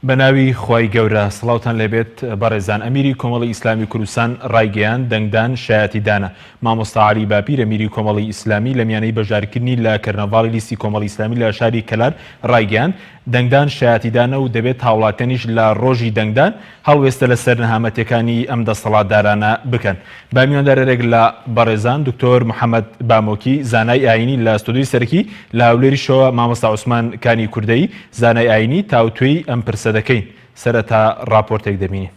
بەناوی خوای گەورە سڵاوتان لێبێت بەڕێزان ئەمیری کۆمەڵی ئیسلامی کوردستان ڕایگەیاند دەنگدان شایەتی دانە مامۆستا عەلی باپیر ئەمیری کۆمەڵی ئیسلامی لە میانەی بەشدارکردنی لە کەرنەڤاڵی لیستی کۆمەڵی ئیسلامی لە شاری کەلار ڕایگەیاند دەنگدان شایەتیدانە و دەبێت هاوڵاتیانیش لە ڕۆژی دەنگدان هەڵوێستە لەسەر نەهامەتیەکانی ئەم دەسەڵاتدارانە بکەن. با میواندارێک لە بەڕێزان دکتۆر محەمەد بامۆکی زانای ئایینی لە ستۆدیۆی سەرەکی لە هەولێریشەوە مامۆستا عوسمان کانی کوردەیی زانای ئایینی تاوتوێی ئەم پرسە دەکەین. سەرەتا ڕاپۆرتێک دەبینین.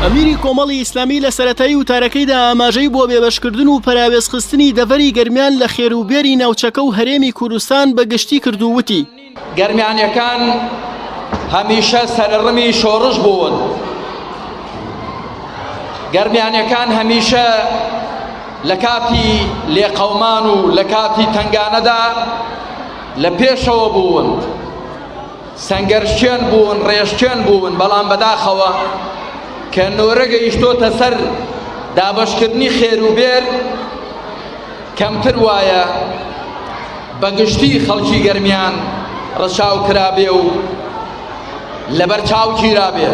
ئەمیری کۆمەڵی ئیسلامی لە سەرەتای وتارەکەیدا ئاماژەی بۆ بێبەشکردن و پەراوێزخستنی دەڤەری گەرمیان لە خێروبێری ناوچەکە و هەرێمی کوردستان بە گشتی کرد و وتی، گەرمیانیەکان هەمیشە سەرڕمی شۆڕش بوون، گەرمیانیەکان هەمیشە لە کاتی لێقەومان و لە کاتی تەنگانەدا لە پێشەوە بوون. سەنگەرشکێن بوون، ڕێشکێن بوون، بەڵام بەداخەوە کە نۆرە گەیشتۆتە سەر دابەشکردنی خێروبێر، کەمتر وایە بە گشتی خەڵکی گەرمیان ڕەچاو کرابێ و لەبەر چاو گیرابێ.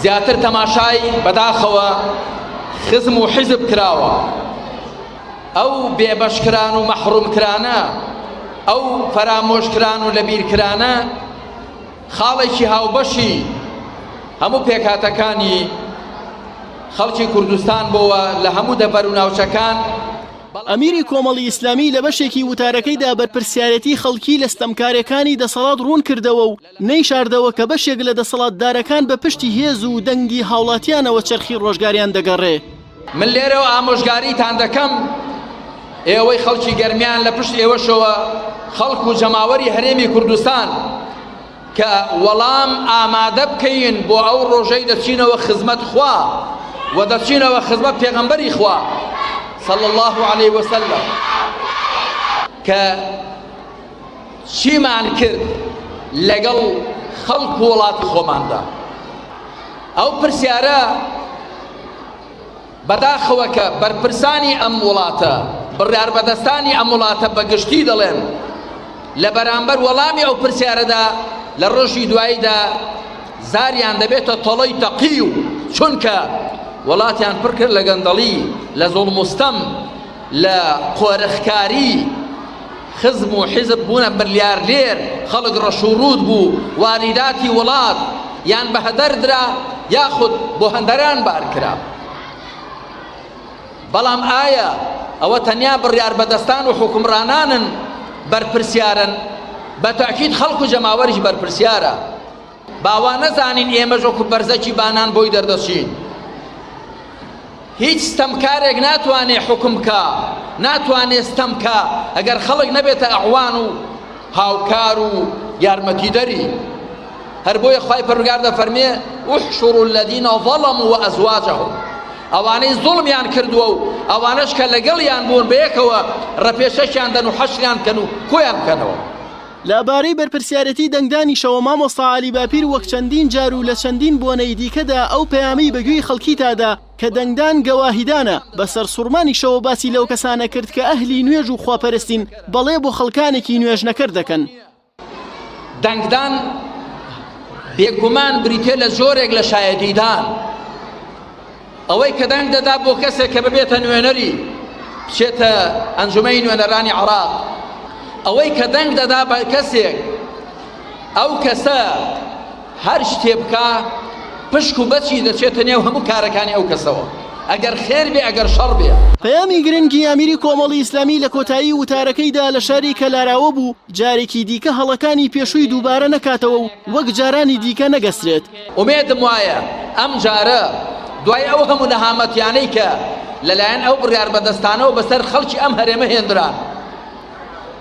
زیاتر تەماشای بەداخەوە خزم و حیزب کراوە. ئەو بێبەشکران و مەحرومکرانە، ئەو فەرامۆشکران و لەبیرکرانە خاڵێکی هاوبەشی هەموو پێکهاتەکانی خەڵکی کوردستان بۆوە لە هەموو دەڤەر و ناوچەکان. ئەمیری کۆمەڵی ئیسلامی لە بەشێکی وتارەکەیدا بەرپرسیارێتی خەڵکی لە ستەمکارێکانی دەسەڵات ڕوون کردەوە و نەیشاردەوە کە بەشێک لە دەسەڵاتدارەکان بە پشتی هێز و دەنگی هاوڵاتیانەوە چەرخی ڕۆژگاریان دەگەڕێ. من لێرەوە ئامۆژگاریتان دەکەم، ئێوەی خەڵکی گەرمیان لە پشت ئێوەشەوە خەڵک و جەماوەری هەرێمی کوردستان، کە وەڵام ئامادە بکەین بۆ ئەو ڕۆژەی دەچینەوە خزمەت خوا و دەچینەوە خزمەت پێغەمبەری خوا صلی الله علیه وسلم کە چیمان کرد لەگەڵ خەڵک و وڵاتی خۆماندا؟ ئەو پرسیارە بەداخەوە کە بەرپرسانی ئەم وڵاتە، بڕیاربەدەستانی ئەم وڵاتە بە گشتی دەڵێن لە بەرامبەر وەڵامی ئەو پرسیارەدا لە ڕۆژی دواییدا زاریان دەبێتە تەڵەی تەقیو، چونکە وڵاتیان پڕ کرد لە گەندەڵی، لە زوڵم و ستەم، لە قۆرخکاری، خزم و حیزب بوونە ملیارلێر، خەڵک ڕەشوڕووت بوو، واریداتی وڵات یان بە هەدەر درا یاخود بۆ هەندەران بار کرا. بەڵام ئایا ئەوە تەنیا بڕیاربەدەستان و حوکمڕانانن بەرپرسیارن؟ بە تەئکید خەڵک و جەماوەریش بەرپرسیارە. با وا نەزانین ئێمەش وەکو بەرزەکی بانان بۆی دەردەچین. هیچ ستەمکارێک ناتوانێ حوکم بکا، ناتوانێ ستەم بکا ئەگەر خەڵک نەبێتە ئەعوان و هاوکار و یارمەتیدەری. هەر بۆیە خوای پەروەردگار دەفەرمێ احشروا الذین ظلموا وازواجهم ئەوانەی زوڵمیان کردووە و ئەوانەش کە لەگەڵیان بوون بەیەکەوە ڕەپێچەکیان دەن و حەشریان بکەن و کۆیان بکەنەوە. لە بارەی بەرپرسیارێتی دەنگدانیشەوە مامۆستا عەلی باپیر وەک چەندین جار و لە چەندین بۆنەی دیکەدا ئەو پەیامەی بە گوێی خەڵکیتا دا کە دەنگدان گەواهیدانە، بە سەرسوڕمانیشەوە باسی لەو کەسانە کرد کە ئەهلی نوێژ و خواپەرستین بەڵێ بۆ خەڵکانێکی نوێژنەکەر دەکەن. دەنگدان بێگومان بریتیە لە جۆرێک لە شایەدیدان. ئەوەی کە دەنگ دەدا بۆ کەسێک کە ببێتە نوێنەری بچێتە ئەنجومەنی نوێنەرانی عێراق، ئەوەی کە دەنگ دەدا بە کەسێک ئەو کەسە هەر شتێ بکا پشک و بەچی دەچێتە نێو هەموو کارەکانی ئەو کەسەوە ئەگەر خێر بێ ئەگەر شەڕ بێ. پەیامی گرنگی ئەمیری کۆمەڵی ئیسلامی لە کۆتایی وتارەکەیدا لە شاری کەلاراوە بوو، جارێکی دیکە هەڵەکانی پێشووی دووبارە نەکاتەوە و وەک جارانی دیکە نەگەسرێت. ئومێدم وایە ئەم جارە دوای ئەو هەموو نەهامەتیانەی کە لەلایەن ئەو بڕیاربەدەستانەوە بەسەر خەڵکی ئەم هەرێمە هێندران،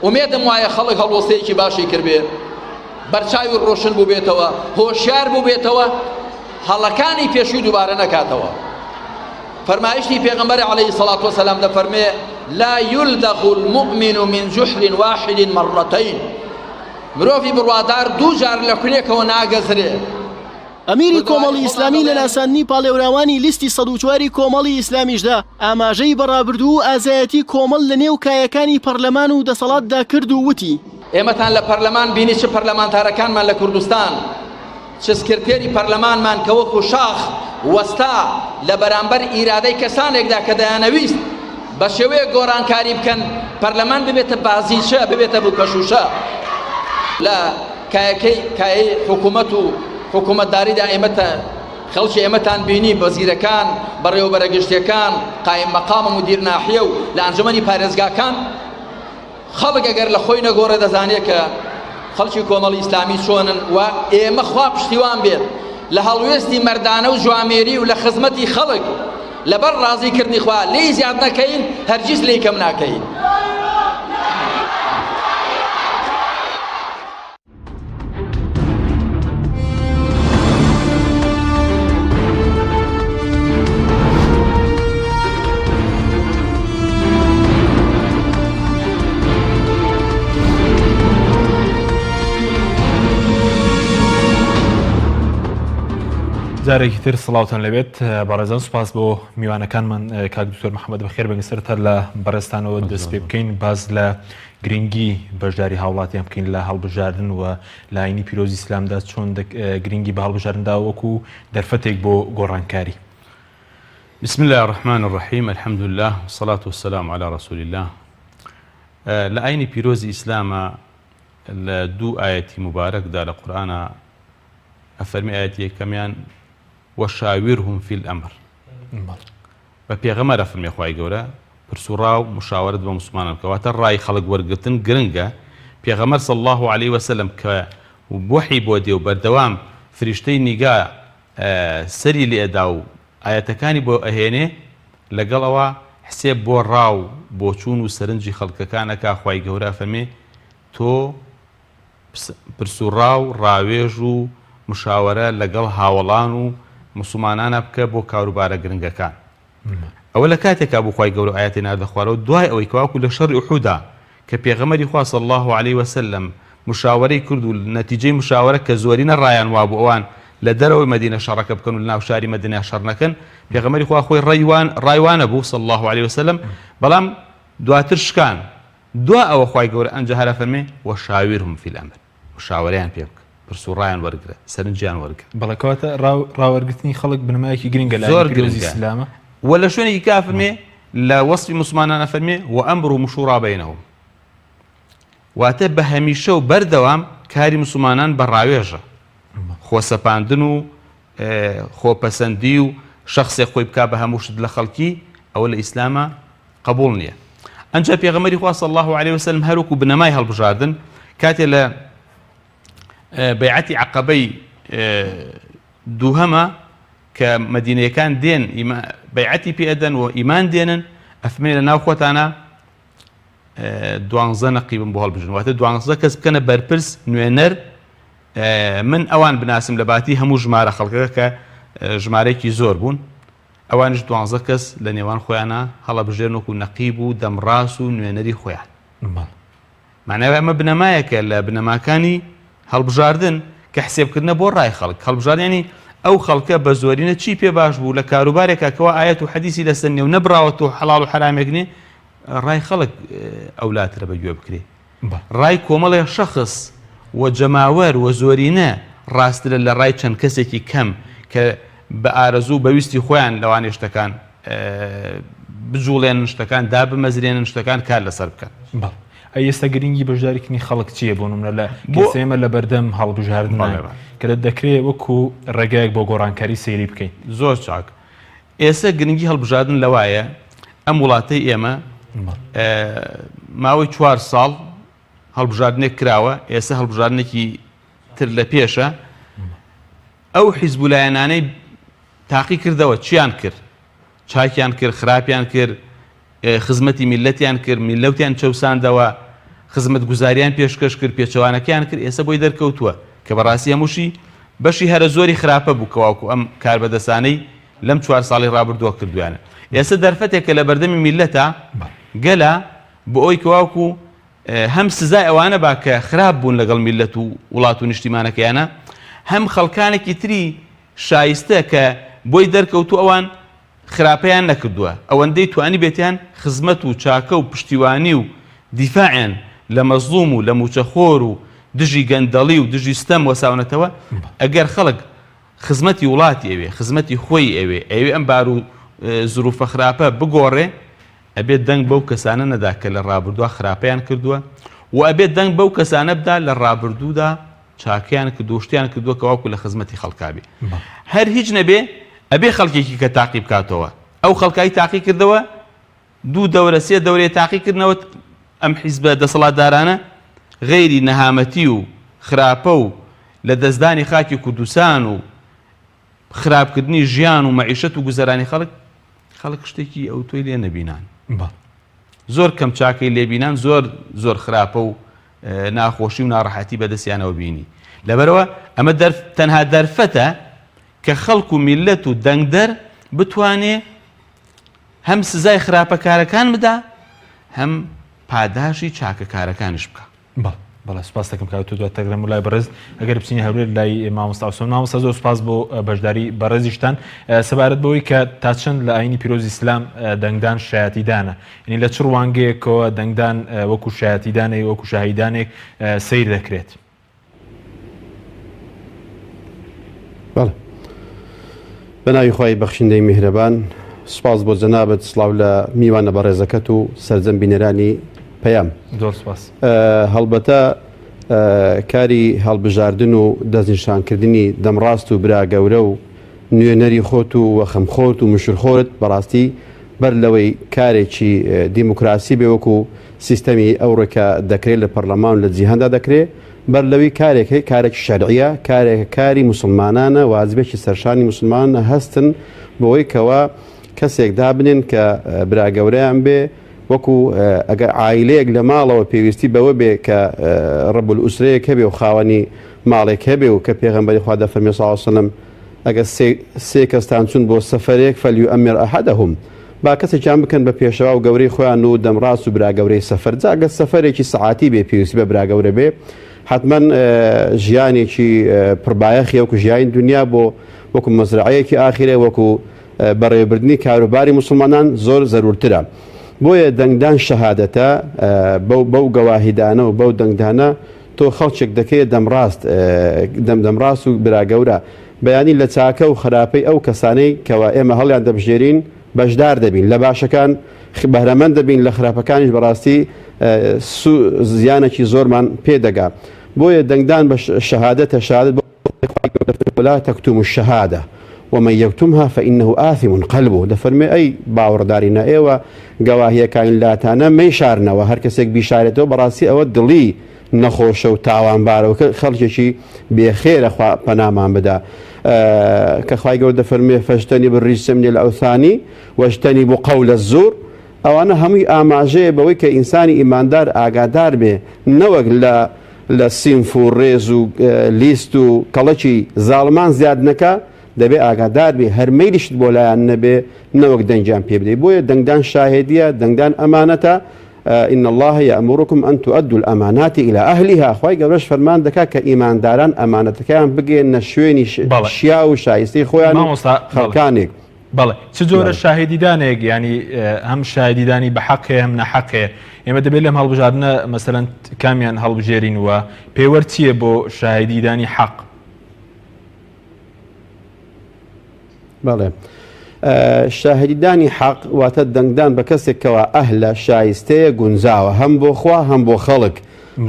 ئومێدم وایە خەڵک هەڵوەستەیەکی باشی کردبێ، بەرچاوی ڕۆشن بووبێتەوە، هۆشیار بووبێتەوە، هەڵەکانی پێشووی دووبارە نەکاتەوە. فەرمایشتی پێغەمبەر علیه الصلاة والسلام دەفەرمێ لا یلدغ المؤمن من جحر واحد مرتين مرۆڤی بڕوادار دوو جار لە کونێکەوە ناگەزرێ. ئەمیری کۆمەڵی ئیسلامی لە ناساندنی پاڵێوراوانی لیستی 104 ی کۆمەڵی ئیسلامیشدا ئاماژەی بە ڕابردوو و ئازایەتی کۆمەڵ لە نێو کایەکانی پەڕلەمان و دەسەڵاتدا کرد و وتی. ئێمەتان لە پەرلەمان بینی چ پەرلەمانتارەکانمان لە کوردستان چ سکرتێری پەرلەمانمان کە وەکو شاخ وەستا لە بەرامبەر ئیرادەی کەسانێکدا کە دەیانەویست بە شێوەیەک گۆڕانکاری بکەن پەرلەمان ببێتە بازیچە ببێتە بووکەشووشە لە کایەکەی کایەی حکوومەت و حکوومەتداریدا ئێمە خەڵکی ئێمەتان بینی وەزیرەکان بەڕێوەبەرە گشتیەکان قایم مەقام و مدیر ناحیە و لە ئەنجومەنی پارێزگاکان خەڵک ئەگەر لە خۆی نەگۆڕێ دەزانێ کە خەڵکی کۆمەڵی ئیسلامی چۆنن و ئێمە خوا پشتیوان بێت لە هەڵوێستی مەردانە و جوامێری و لە خزمەتی خەڵک لەبەر ڕازی کردنی خوا لێی زیاد نەکەین هەرگیز لێی کەم ناکەین. جارێکی تر سڵاوتان لەبێت بەڕێزان سوپاس بۆ میوانەکانمان کاک دکتۆر محەممەد بەخێر بێن سەرتا لە بەڕێزتانەوە دەست پێ بکەین باز لە گرنگی بەشداری هاوڵاتیان بکەین لە هەڵبژاردن و لە ئاینی پیرۆزی ئیسلامدا چۆن گرنگی بە هەڵبژاردن داوە وەکو دەرفەتێک بۆ گۆڕانکاری. بسم اللە الرحمن الرحیم الحمد للە والصلاة والسلام علی رسول اللە لە ئاینی پیرۆزی ئیسلامە لە دوو ئایەتی موبارەکدا لە قورئانا ئەفەرمی ئایەتی یەکەمیان وشاورهم فی الامر بە پێغەمبەر ئەفەرمێ خوای گەورە پرس و ڕا و مشاوەرەت بە موسڵمانان بکە واتە ڕای خەڵک وەرگرتن گرنگە پێغەمبەر صلی اللە علیە وسلم کە وەحی بۆ دێ و بەردەوام فریشتەی نیگا سەری لێ ئەدا و ئایەتەکانی بۆ ئەهێنێ لەگەڵ ئەوە حسێب بۆ ڕا و بۆچوون و سەرنجی خەڵکەکان ئەکا خوای گەورە ئەفەرمێ تۆ پرس و ڕا و ڕاوێژ و مشاوەرە لەگەڵ هاوەڵان و موسڵمانانا بکە بۆ کاروبارە گرنگەکان. ئەوە لە کاتێکا بوو خوای گەورە ئایەتی ناردە خوارەوە دوای ئەوەی کەواکو لە شەڕی ئوحودا کە پێغەمبەری خوا صلی اللە علیە وسلم مشاوەرەی کرد و نەتیجەی مشاوەرە کە زۆرینە ڕایان وابوو ئەوان لە دەرەوەی مەدینە شەڕەکە بکەن و لە ناو شاری مەدینە شەڕ نەکەن پێغەمبەری خوا خۆی ڕای وانەبوو صلی اللە علیە وسلم بەڵام دواتر شکان دوا ئەوە خوای گەورە ئەنجا هەر ئەفەرمێ، وشاورهم فی الامر، مشاوەرەیان پێ بکە، پرس و ڕایان وەرگرە، سەرنجیان وەرگرە. بەڵێ کەواتە ڕا ڕاوەرگرتنی خەڵک بنەمایەکی گرنگە لە زۆر ئاینی پیرۆزی گرنگە. ئیسلامە. وە لە شوێنێکی کە ئەفەرمێ لە وەسفی موسڵمانان ئەفەرمێ، وامرهم شورا بینهم، واتە بە هەمیشە و بەردەوام کاری موسڵمانان بە ڕاوێژە، خۆسەپاندن و خۆپەسەندی و شەخسێک خۆی بکا بە هەموو شت لە خەڵکی ئەوە لە ئیسلامە قبوڵ نییە ئەنجا پێغەمبەری خوا صلی الله علیه وسلم هەروەکو بنەمای هەڵبژاردن کاتێ لە بەیعەتی عەقەبەی دووهەمە کە مەدینەیەکان دێن بەیعەتی پێ ئەدەن و ئیمان دێنن ئەفمێ لە ناو خۆتانە دوانزە نەقیبم بۆ هەڵبژن واتە دوانزە کەس بکەنە بەرپرس نوێنەر من ئەوان بناسم لە باتی هەموو ژمارە خەڵکەکە کە ژمارەیەکی زۆر بوون ئەوانیش دوانزە کەس لە نێوان خۆیانە هەڵەبژێرن وەکو نەقیب و دەمڕاست و نوێنەری خۆیان. مانای وایە ئەمە بنەمایەکە لە بنەماکانی هەڵبژاردن کە حسێبکردنە بۆ ڕای خەڵک. هەڵبژاردن یانی ئەو خەڵکە بە زۆرینە چی پێ باش بوو لە کاروبارێکا کەوا ئایەت و حەدیسی لەسەر نییە و نەبراوەتەوە حەڵاڵ و حەرامێک نییە ڕای خەڵک ئەولاترە بە گوێ بکرێ. ڕای کۆمەڵێ شەخس و جەماوەر و زۆرینە ڕاستترە لە ڕای چەند کەسێکی کەم کە بە ئارەزوو و بە ویستی خۆیان لەوانەیە شتەکان بجوڵێنن، شتەکان دابمەزرێنن، شتەکان کار لەسەر بکەن. بەڵێ. ئەی ئێستا گرنگی بەشداریکردنی خەڵک چییە؟ بۆ نمونە لە کەیسە ئێمە لە بەردەم هەڵبژاردناین کە دەکرێ وەکو ڕێگایەک بۆ گۆڕانکاری سەیری بکەین. زۆر چاک. ئێستا گرنگی هەڵبژاردن لەوایە ئەم وڵاتەی ئێمە ماوەی چوار ساڵ هەڵبژاردنێک کراوە ئێستا هەڵبژاردنێکی تر لە پێشە ئەو حیزب و لایەنانەی تاقی کردەوە چیان کرد چاکیان کرد خراپیان کرد خزمەتی میللەتیان کرد، میللەوتیان چەوساندەوە، خزمەتگوزاریان پێشکەش کرد، پێچەوانەکەیان کرد، ئێستا بۆی دەرکەوتووە کە بەڕاستی هەمووشی بەشی هەرە زۆری خراپە بوو کەواکو ئەم کاربەدەستانەی لەم چوار ساڵی ڕابردووە کردویانە. ئێستا دەرفەتێکە لە بەردەمی میللەتە، گەلە، بۆ ئەوەی کەواکو هەم سزای ئەوانە با کە خراپ بوون لەگەڵ میللەت و وڵات و نیشتیمانەکەیانە، هەم خەڵکانێکی تری. شایستە کە بۆی دەرکەوتوو ئەوان خراپەیان نەکردووە، ئەوەندەی توانیبێتیان خزمەت و چاکە و پشتیوانی و دیفاعیان لە مەزڵوم و لە مووچەخۆر و دژی گەندەڵی و دژی ستەم وەساونەتەوە، ئەگەر خەڵک خزمەتی وڵاتی ئەوێ، خزمەتی خۆی ئەوێ، ئەیەوێ ئەم بار و زروفە خراپە بگۆڕێ، ئەبێ دەنگ بەو کەسانە نەدا کە لە ڕابردووا خراپەیان کردووە و ئەبێ دەنگ بەو کەسانە بدا لە ڕابردوودا چاکەیان کردووە و شتیان کردووە کە واکو لە خزمەتی خەڵکا بێ. هەر هیچ نەبێ ئەبێ خەڵکێکی کە تاقی بکاتەوە. ئەو خەڵکای تاقی کردەوە دوو دەورە سێ دەورەی تاقی کردنەوە ئەم حیزبە دەسەڵاتدارانە غەیری نەهامەتی و خراپە و لە دەستدانی خاکی کوردستان و خراپکردنی ژیان و مەعیشەت و گوزەرانی خەڵک خەڵک شتێکی ئەوتۆی لێ نەبینان زۆر کەم چاکەی لێبینان زۆر زۆر خراپە و ناخۆشی و ناڕەحەتی بەدەستیانەوە بینی لەبەرەوە ئەمە دەرف تەنها دەرفەتە کە خەڵک و میلەت و دەنگدەر بتوانێ هەم سزای خراپەکارەکان بدا هەم پاداشی چاکەکارەکانیش بکە. بەڵێ بەڵێ سوپاس دەکەم کاک تۆ دواتر دەگرم لای بەڕێز ئەگەر بچینە هەولێر لای مامۆستا عوسمان مامۆستا زۆر سوپاس بۆ بەشداری بەڕێزیشتان سەبارەت بەوەی کە تا چەند لە ئاینی پیرۆزی ئیسلام دەنگدان شایەتیدانە یعنی لە چ ڕوانگەیەکەوە دەنگدان وەکو شایەتیدانێک وەکو شاهیدانێک سەیر دەکرێت؟ بەڵێ بەناوی خوای بەخشندەی میهرەبان سوپاس بۆ جەنابت سڵاو لە میوانە بەڕێزەکەت و سەرجەم بینەرانی پەیام زۆر سوپاس هەڵبەتە کاری هەڵبژاردن و دەستنیشانکردنی دەمڕاست و برا گەورە و نوێنەری خۆت و وەخەمخۆرت و مشورخۆرت بەڕاستی بەر لەوەی کارێکی دیموکراسی بێ وەکو سیستەمی ئەوڕۆی کە دەکرێت لە پەرلەمان و لە جیهاندا دەکرێ بەر لەوی کارێک هەیە کارێکی شەرعیە کارێکە کاری موسڵمانانە واجبێکی سەرشانی موسڵمانە هەستن بەوەی کەوا کەسێک دابنێن کە برا گەورەیان بێ وەکو ئەگەر عایلەیەک لە ماڵەوە پێویستی بەوە بێ کە ڕەب الئوسرەیەک هەبێ و خاوەنی ماڵێک هەبێ و کە پێغەمبەری خوا دەفەرمێ صلی الله علیه وسلم ئەگەر سێ کەستان چوون بۆ سەفەرێک فلیؤمر احدهم با کەسێکیان بکەن بە پێشەوا و گەورەی خۆیان و دەمڕاست و براگەورەی سەفەر جا گەر سەفەرێکی سەعاتی بێ پێویستی بە براگەورە بێ حتمما ژیانێکی پڕبایەخی وەکو ژیانی دنیا بۆ وەکو مەزرعەیەکی ئاخیرە وەکو بەڕێوەبردنی کاروباری موسڵمانان زۆر زەرورترە بۆیە دەنگدان شەهادەتە بەو بەو گەواهیدانە و بەو دەنگدانە تۆ خەڵکێک دەکەیە دەمڕاست دەم دەمڕاست و براگەورە بەیانی لە چاکە و خراپەی ئەو کەسانەی کەوا ئێمە هەڵیان دەبژێرین بەشدار دەبین لە باشەکان بەهرەمەند دەبین لە خراپەکانیش بەڕاستی زیانێکی زۆرمان پێ دەگا بۆیە دەنگدان بە شەهادەتە شەهادەت بۆ ولا تكتموا الشهادة ومن يكتمها فإنه آثم قلبه دەفەرمێ ئەی باوەڕدارینە ئێوە گەواهیەکانی لاتانە مەیشارنەوە هەر کەسێک بیشارێتەوە بەڕاستی ئەوە دڵی نەخۆشە و تاوانبارە و خەڵکێکی بێخێرە خوا پەنامان بدا کە خوای گەورە دەفەرموێ فاجتنبوا الرجس من الأوثان واجتنبوا قول الزور ئەوانە هەمووی ئاماژەیە بەوەی کە ئینسانی ئیماندار ئاگادار بێ نەوەک لە لە سینف و ڕێز و لیست و کەڵەکی زاڵمان زیاد نەکا دەبێ ئاگادار بێ هەر مەیلیشت بۆ لایان نەبێ نەوەک دەنگیان پێ بدەی بۆیە دەنگدان شاهێدیە دەنگدان ئەمانەتە ان اللە یامرکم ان تؤدوا الامانات الی اهلها خوای گەورەش فەرمان دەکات کە ئیمانداران ئەمانەتەکەیان بگەیەننە شوێنی شیاو و شایستەی خۆیان و خەڵکانێک. بەڵێ چ جۆرە شاهیدیدانێک ینی هەم شاهیدیدانی بە حەق هەیە هەم ناحەق هەیە ئێمە دەبێت لەم هەڵبژاردنە مەسەلەن کامیان هەڵبژێرین وە پێوەر چییە بۆ شاهیدیدانی حەق؟ بەڵێ شاهدیدانی حەق واتە دەنگدان بە کەسێک کەوا ئەهلە شایستەیە گونجاوە هەم بۆ خوا هەم بۆ خەڵک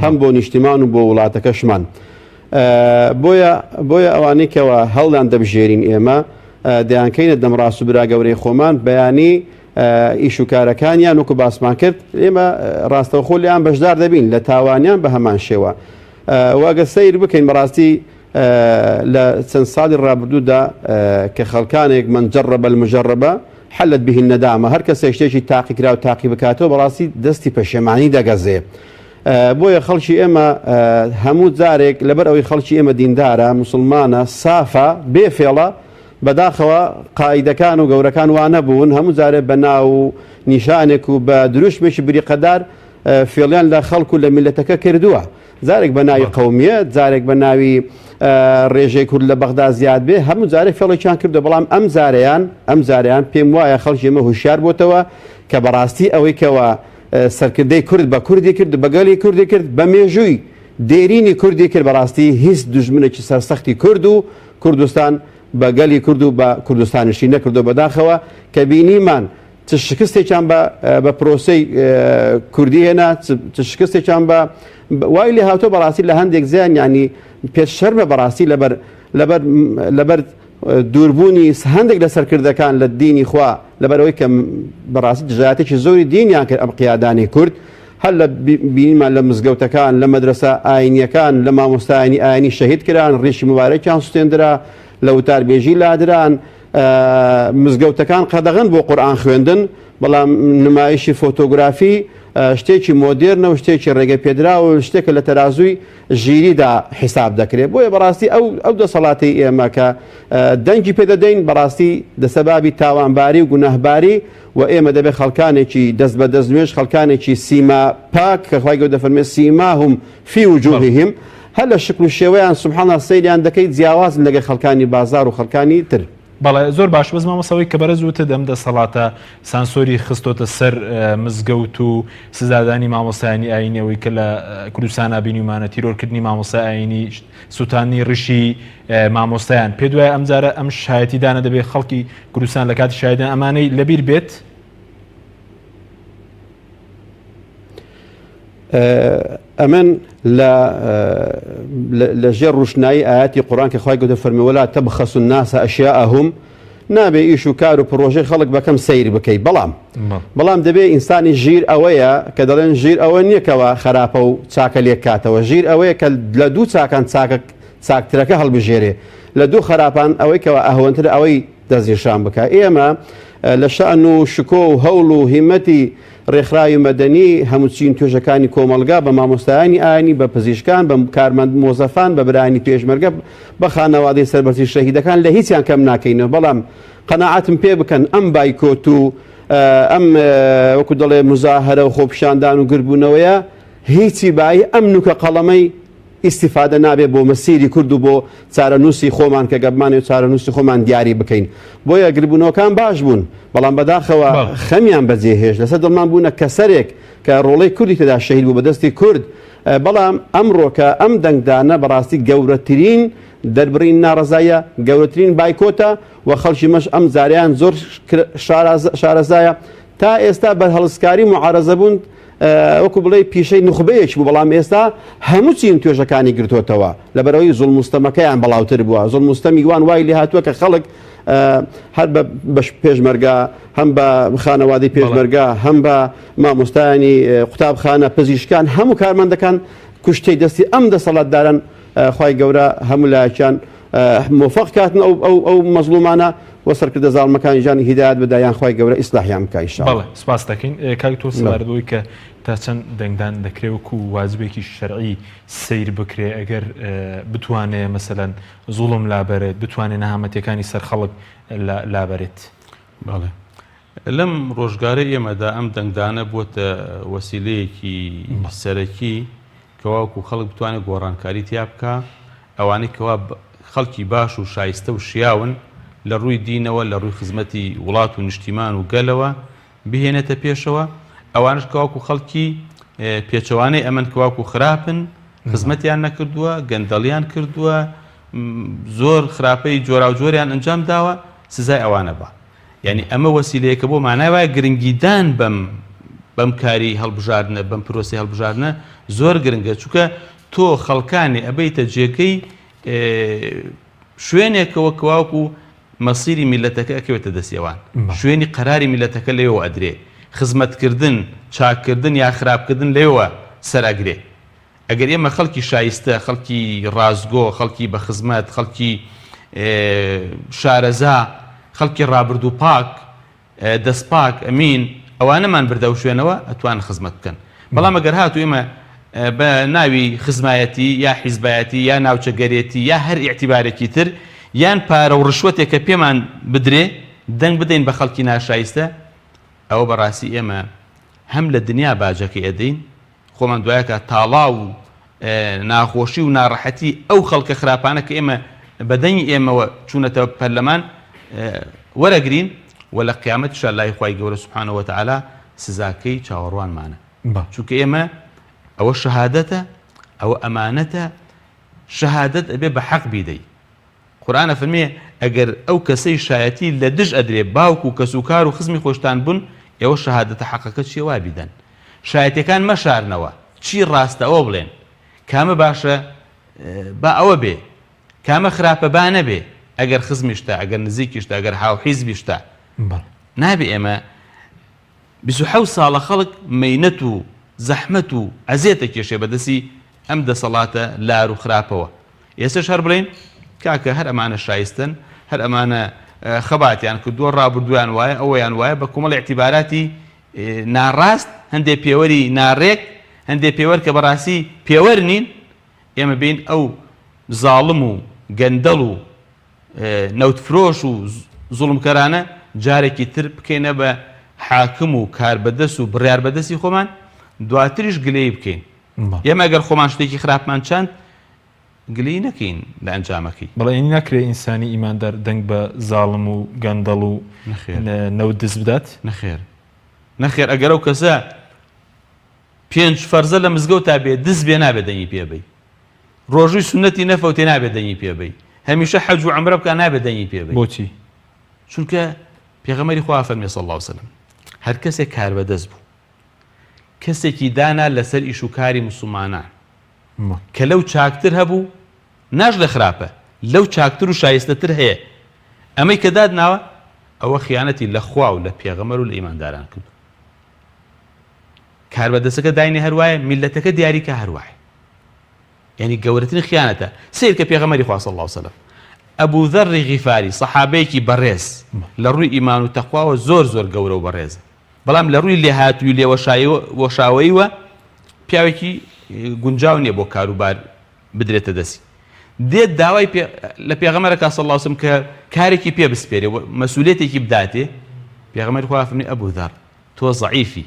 هەم بۆ نیشتیمان و بۆ وڵاتەکەشمان بۆیە بۆیە ئەوانەی کەوا هەڵیان دەبژێرین ئێمە دەیانکەینە دەمڕاست و برا گەورەی خۆمان بەیانی ئیش و کارەکانیان وەکو باسمان کرد ئێمە ڕاستەوخۆ لیان بەشدار دەبین لە تاوانیان بە هەمان شێوە واگە سەیر بکەین بەڕاستی لە چەند ساڵی ڕابردوودا کە خەڵکانێک من جرب المجربە حلت به الندامە هەر کەسێک شتێکی تاقیکراو تاقی بکاتەوە بەڕاستی دەستی پەشێمانی دەگەزێ بۆیە خەڵکی ئێمە هەموو جارێک لەبەر ئەوەی خەڵکی ئێمە دیندارە موسڵمانە سافە بێ فێڵە بەداخەوە قائیدەکان و گەورەکان وا نەبوون هەموو جارێ بە ناو و نیشانێک و بە دروشمێکی بریقەدار فێڵیان لە خەڵک و لە میلەتەکە کردووە. جارێک بە ناوی قەومیەت، جارێک بە ناوی ڕێژەی کورد لە بەغدا زیاد بێ، هەموو جارێک فێڵێکیان کردووە، بەڵام ئەم جارەیان، ئەم جارەیان پێم وایە خەڵکی ئێمە هوشیار بۆتەوە کە بەڕاستی ئەوەی کەوا سەرکردەی کورد بە کوردی کرد، بە گەلی کوردی کرد، بە مێژووی دێرینی کوردی کرد، بەڕاستی هیچ دوژمنێکی سەرسەختی کورد و کوردستان بە گەلی کورد و بە کوردستانیشی نەکردووە، بەداخەوە کە بینیمان چ شکستێکیان بە بە پرۆسەی کوردی هێنا چ شکستێکیان بە وای لێ هاتۆ بەڕاستی لە هەندێک زیان ینی پێش شەرمە بەڕاستی لەبەر لەبەر لەبەر دووربوونی هەندێک لە سەرکردەکان لە دینی خوا لەبەرەوەی کە بەڕاستی دژایەتێکی زۆری دینیان کرد ئەم قیادانی کورد هەر لە بینیمان لە مزگەوتەکان لە مەدرسە ئاینیەکان لە مامۆستایانی ئاینی شەهید کران ڕیشی مبارەکیان سوتێندرا لە وتاربێژی لادران مزگەوتەکان قەدەغەن بۆ قورئان خوێندن، بەڵام نمایشی فۆتۆگرافی شتێکی مۆدێرنە و شتێکی ڕێگە پێدراوە و شتێکە لە تەرازووی ژیریدا حیساب دەکرێت. بۆیە بەڕاستی ئەو ئەو دەسەڵاتەی ئێمە کە دەنگی پێ دەدەین بەڕاستی دەسەبابی تاوانباری و گوناهباری و ئێمە دەبێت خەڵکانێکی دەست بە دەست نوێژ خەڵکانێکی سیما پاک کە خوای گەورە دەفەرمێ سیماهم فی وجوههم هەر لە شکل و شێوەیان سبحان اللە سەیریان دەکەیت جیاوازن لەگەڵ خەڵکانی بازاڕ و خەڵکانی تر. بەڵێ زۆر باش بەس مامۆستا ئەوەی کە بەرز وتت ئەم دەسەڵاتە سانسۆری خستۆتە سەر مزگەوت و سزادانی مامۆستایانی ئاینی ئەوەی کە لە کوردستانا بینیومانە تیرۆرکردنی مامۆستای ئاینی سوتاندنی ڕیشی مامۆستایان پێ دوایە ئەمجارە ئەم شایەتی دانە دەبێت خەڵکی کوردستان لە کاتی شایدان ئەمانەی لەبیر بێت؟ ئەمن لە لە ژێر ڕوشنایی ئاەتی قورآن کە خوای گەورە فەرمی ولا تبخسوا الناس اشیاءهم نابێ ئیش و کار و پرۆژەی خەڵک بەکەم سەیر بکەی بەڵام بەڵام دەبێ ئینسانی ژیر ئەوەیە کە دەڵێن ژیر ئەوە نییە کەەوە خراپە و چاکە لێک کاتەوە ژیر ئەوەیە کە لە دوو چاکان چاکە چاکترەکە هەڵبژێرێ لە دوو خراپان ئەوەی کەەوە ئەهوەنتر ئەوەی دەستنیشان بکە ئێمە لە شان و شکۆ و هەوڵ و هیمەتی ڕێکخراوی مەدەنی، هەموو چین توێژەکانی کۆمەڵگا، بە مامۆستایانی ئاینی، بە پزیشکان، بە کارمەند مۆزەفان، بە برایانی پێشمەرگە، بە خانەوادەی سەربەرزی شەهیدەکان لە هیچیان کەم ناکەینەوە، بەڵام قەناعەتم پێ بکەن ئەم بایکۆت و ئەم وەکو دەڵێ موزاهەرە و خۆپیشاندان و گردبوونەوەیە هیچی بایی ئەم نوکە قەڵەمەی ئیستیفادە نابێت بۆ مەسیری کورد و بۆ چارەنووسی خۆمان کە گەبمانەوێت چارەنووسی خۆمان دیاری بکەین. بۆیە گربوونەوەکان باش بوون، بەڵام بەداخەوە خەمیان بەجێ هێشت، لەسەر دڵمان بوونە کەسەرێک کە ڕۆڵەی کوردی تێدا شەهید بوو بەدەستی کورد، بەڵام ئەمڕۆکە ئەم دەنگدانە بەڕاستی گەورەترین دەربڕین ناڕەزاییە، گەورەترین بایکۆتە و خەڵکی مەش ئەم جارەیان زۆر شارەزایە تا ئێستا بەرهەڵستکاری موعارەزە بوون وەکو بڵێی پیشەی نوخبەیەک بوو، بەڵام ئێستا هەموو چین توێژەکانی گرتۆتەوە، لەبەرئەوەی زوڵم و ستەمەکەیان بەڵاوتر بووە، زوڵم و ستەمی وان وای لێهاتووە کە خەڵک هەر بە پێشمەرگە، هەم بە خانەوادەی پێشمەرگە، هەم بە مامۆستایانی قوتابخانە، پزیشکان، هەموو کارمەندەکان کوشتەی دەستی ئەم دەسەڵاتدارەن، خوای گەورە هەموو لایەکیان مۆفەق کاتن ئەو ئەو ئەو مەزڵومانە و سەرکردە زاڵمەکانیشان هیدایەت بدا یان خوای گەورە ئیسلاحیان بکا ان شاء الله. بەڵێ سپاست دەکەین کاک تۆ سەبارەت بەوەی کە تا چەند دەنگدان دەکرێ وەکو واجبێکی شەرعی سەیر بکرێ ئەگەر بتوانێ مەسەلەن زوڵم لابەرێت بتوانێ نەهامەتیەکانی سەر خەڵک لابەرێت. بەڵێ لەم ڕۆژگارەی ئێمەدا ئەم دەنگدانە بووەتە وەسیلەیەکی سەرەکی کەوا وەکو خەڵک بتوانێت گۆڕانکاری تیا بکا، ئەوانەی کەوا خەڵکی باش و شایستە و شیاون لە ڕووی دینەوە، لە ڕووی خزمەتی وڵات و نیشتیمان و گەلەوە بهێنێتە پێشەوە، ئەوانەش کە وەکو خەڵکی پێچەوانەی ئەمەن کە وەکو خراپن، خزمەتیان نەکردووە، گەندەڵیان کردووە، زۆر خراپەی جۆراوجۆریان ئەنجام داوە، سزای ئەوانە با. یانی ئەمە وەسیلەیەکە بۆ مانای وایە گرنگیدان بەم بەم کاری هەڵبژاردنە بەم پرۆسەی هەڵبژاردنە زۆر گرنگە چونکە تۆ خەڵکانی ئەبەیتە جێگەی شوێنێکەوە کەواکو مەسیری میلەتەکە ئەکەوێتە دەستی ئەوان شوێنی قەراری میلەتەکە لەوێوە ئەدرێ خزمەتکردن چاککردن یا خراپکردن لەوێوە سەر ئەگرێ ئەگەر ئێمە خەڵکی شایستە، خەڵکی ڕاستگۆ، خەڵکی بە خزمەت، خەڵکی شارەزا، خەڵکی ڕابردوو پاک، دەست پاک، ئەمین، ئەوانەمان بردە ئەو شوێنەوە ئەتوانن خزمەت بکەن. بەڵام ئەگەر هاتوو ئێمە بە ناوی خزمایەتی یا حیزبایەتی یا ناوچەگەرێتی یا هەر ئیعتیبارێکی تر یان پارە و ڕشوەتێک کە پێمان بدرێ دەنگ بدەین بە خەڵکی ناشایستە، ئەوە بەڕاستی ئێمە هەم لە دنیا باجەکەی ئەدەین، خۆمان دوایەکا تاڵاو و ناخۆشی و ناڕەحەتی ئەو خەڵکە خراپانە کە ئێمە بە دەنگی ئێمەوە چوونەتە پەرلەمان وەرەگرین و لە قیامەتیشا لای خوای گەورە سبحانە وتعالی سزاکەی چاوەڕوانمانە چونکە ئێمە ئەوە شەهادەتە ئەوە ئەمانەتە شەهادەت ئەبێ بە حەق بیدەی قورئان ئەفەرمێ ئەگەر ئەو کەسەی شایەتی لە دژ ئەدرێ باوک و کەس و کار و خزمی خۆشتان بوون ئێوە شەهادەتە حەقەکە چیە وا بیدەن شایەتیەکان مەشارنەوە چی ڕاستە ئەوە بڵێن کامە باشە با ئەوە بێ کامە خراپە با نەبێ ئەگەر خزمیشتە ئەگەر نزیکیشتە ئەگەر هاوحیزبیشتە نابێ ئێمە 27 ساڵە خەڵک مەینەت و زەحمەت و ئەزێتە کێشێ بەدەستی ئەم دەسەڵاتە لار و خراپەوە ئێستەش هەر بڵێین کاکە هەر ئەمانە شایستەن، هەر ئەمانە خەباتیان کردووە، ڕابردوویان وایە، ئەوەیان وایە، بە کۆمەڵی ئیعتیباراتی ناڕاست، هەندێ پێوەری ناڕێک، هەندێ پێوەر کە بەڕاستی پێوەر نین، ئێمە بێین ئەو زاڵم و گەندەڵ و نەوتفرۆش و زوڵمکەرانە جارێکی تر بکەینە بە حاکم و کاربەدەست و بڕیاربەدەستی خۆمان، دواتریش گلەیی بکەین. ئێمە گەر خۆمان شتێکی خراپمان چاند گلەیی نەکەین لە ئەنجامەکەی. بەڵێ یانی ناکرێ ئینسانی ئیماندار دەنگ بە زاڵم و گەندەڵ و نەوت دز بدات؟ نەخێر نەخێر ئەگەر ئەو کەسە پێنج فەرزە لە مزگەوتا بێ دز بێ نابێ دەنگی پێ بەی ڕۆژووی سوننەتی نەفەوتێ نابێ دەنگی پێ بەی هەمیشە حەج و عەمرە بکا نابێ دەنگی پێ بەی. بۆچی؟ چونکە پێغەمبەری خوا فەرمی صلی اللە علیە وسلم هەر کەسێک کاربەدەست بوو کەسێکی دانا لەسەر ئیش و کاری موسڵمانان کە لەو چاکتر هەبوو ناشڵێ خراپە لەو چاکتر و شایستەتر هەیە ئەمەی کە دادناوە ئەوە خیانەتی لە خوا و لە پێغەمبەر و لە ئیمانداران کردو کاربەدەستەکە داینێ هەروایە میلەتەکە دیاریکە هەروایە یعنی گەورەترین خیانەتە سیر کە پێغەمبەری خوا صلی الله علیه وسلم ئەبو ذەر غیفاری سەحابەیەکی بەڕێز لە ڕووی ئیمان و تەقواوە زۆر زۆر گەورە و بەڕێزە بەڵام لە ڕووی لێهاتووی لێوەشاوەییوە پیاوێکی گونجاو نییە بۆ کاروبار بدرێتە دەستی. دێت داوای لە پێغەمبەرەکە صلی اللە علیه وسلم کە کارێکی پێ بسپێرێ و مەسئولیەتێکی بداتێ، پێغەمبەری خوا فەرمی ئەبو ذەر تۆ زەعیفی،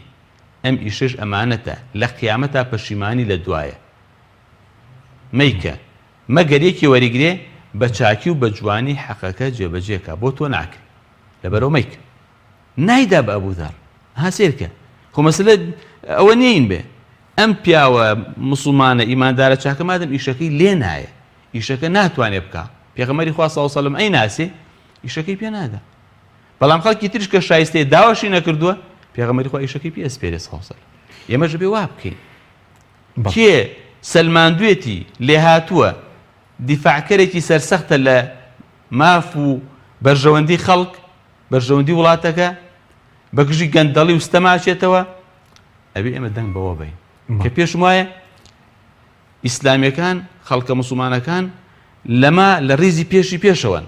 ئەم ئیشەش ئەمانەتە، لە قیامەتا پەشیمانی لە دوایە. مەیکە، مەگەر یەکێ وەریگرێ بە چاکی و بە جوانی حەقەکە جێبەجێ کا، بۆ تۆ ناکرێ. لەبەرئەوە مەیکە. نایدا بە ئەبو ذەر. ها سەیرکە خۆ مەسەلە ئەوە نیین بێ ئەم پیاوە مسوڵمانە ئیماندارە چاکە مادەم ئیشەکەی لێ نایە ئیشەکە ناتوانێ بکا پێغەمبەری خوا صلی الله علیه و سلم ئەی ناسێ ئیشەکەی پێ نادا بەڵام خەڵکی تریش کە شایستەیە داواشی نەکردووە پێغەمبەری خوا ئیشەکەی پێ ئەسپێرێ صلی الله علیه و سلم ئێمەش بێ وا بکەین کێ سەلماندوێتی لێهاتووە دیفاعکەرێکی سەرسەختە لە ماف و بەرژەوەندی خەڵک بەرژەوەندی وڵاتەکە بە گژی گەندەڵی و ستەما ئەچێتەوە، ئەبێ ئێمە دەنگ بەوە بەین کە پێشم وایە ئیسلامیەکان خەڵکە موسڵمانەکان لەمە لە ڕیزی پێشی پێشەوەن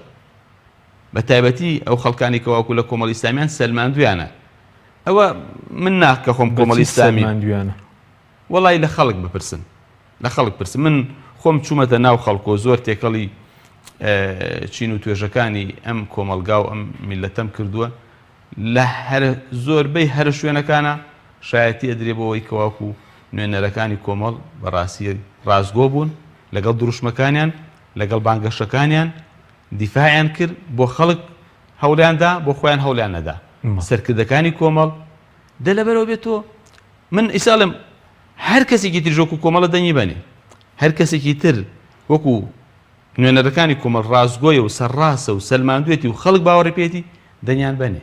بە تایبەتی ئەو خەڵکانی کە واکو لە کۆمەڵی ئیسلامیان سەلماندویانە ئەوە من ناکە خۆم کۆمەڵی ئیسلامی سەلماندویانە وەڵی لە خەڵک بپرسن لە خەڵک پرسن من خۆم چوومەتە ناو خەڵکۆ زۆر تێکەڵی چین و توێژەکانی ئەم کۆمەڵگا و ئەم میللەتەم کردووە لە هەر زۆربەی هەرە شوێنەکانە شایەتی ئەدرێ بۆ ئەوەی کەواکو نوێنەرەکانی کۆمەڵ بەڕاستی ڕاستگۆ بوون لەگەڵ دروشمەکانیان لەگەڵ بانگەشەکانیان دیفاعیان کرد بۆ خەڵک هەوڵیان دا بۆ خۆیان هەوڵیان نەدا سەرکردەکانی کۆمەڵ دە لەبەرەوە بێت تۆ من ئیسا ئەڵێم هەر کەسێکی تریش وەکو کۆمەڵە دەنگی بەنێ، هەر کەسێکی تر وەکو نوێنەرەکانی کۆمەڵ ڕاستگۆیە و سەرڕاستە و سەلماندوێتی و خەڵک باوەڕی پێیەتی دەنگیان بەنێ.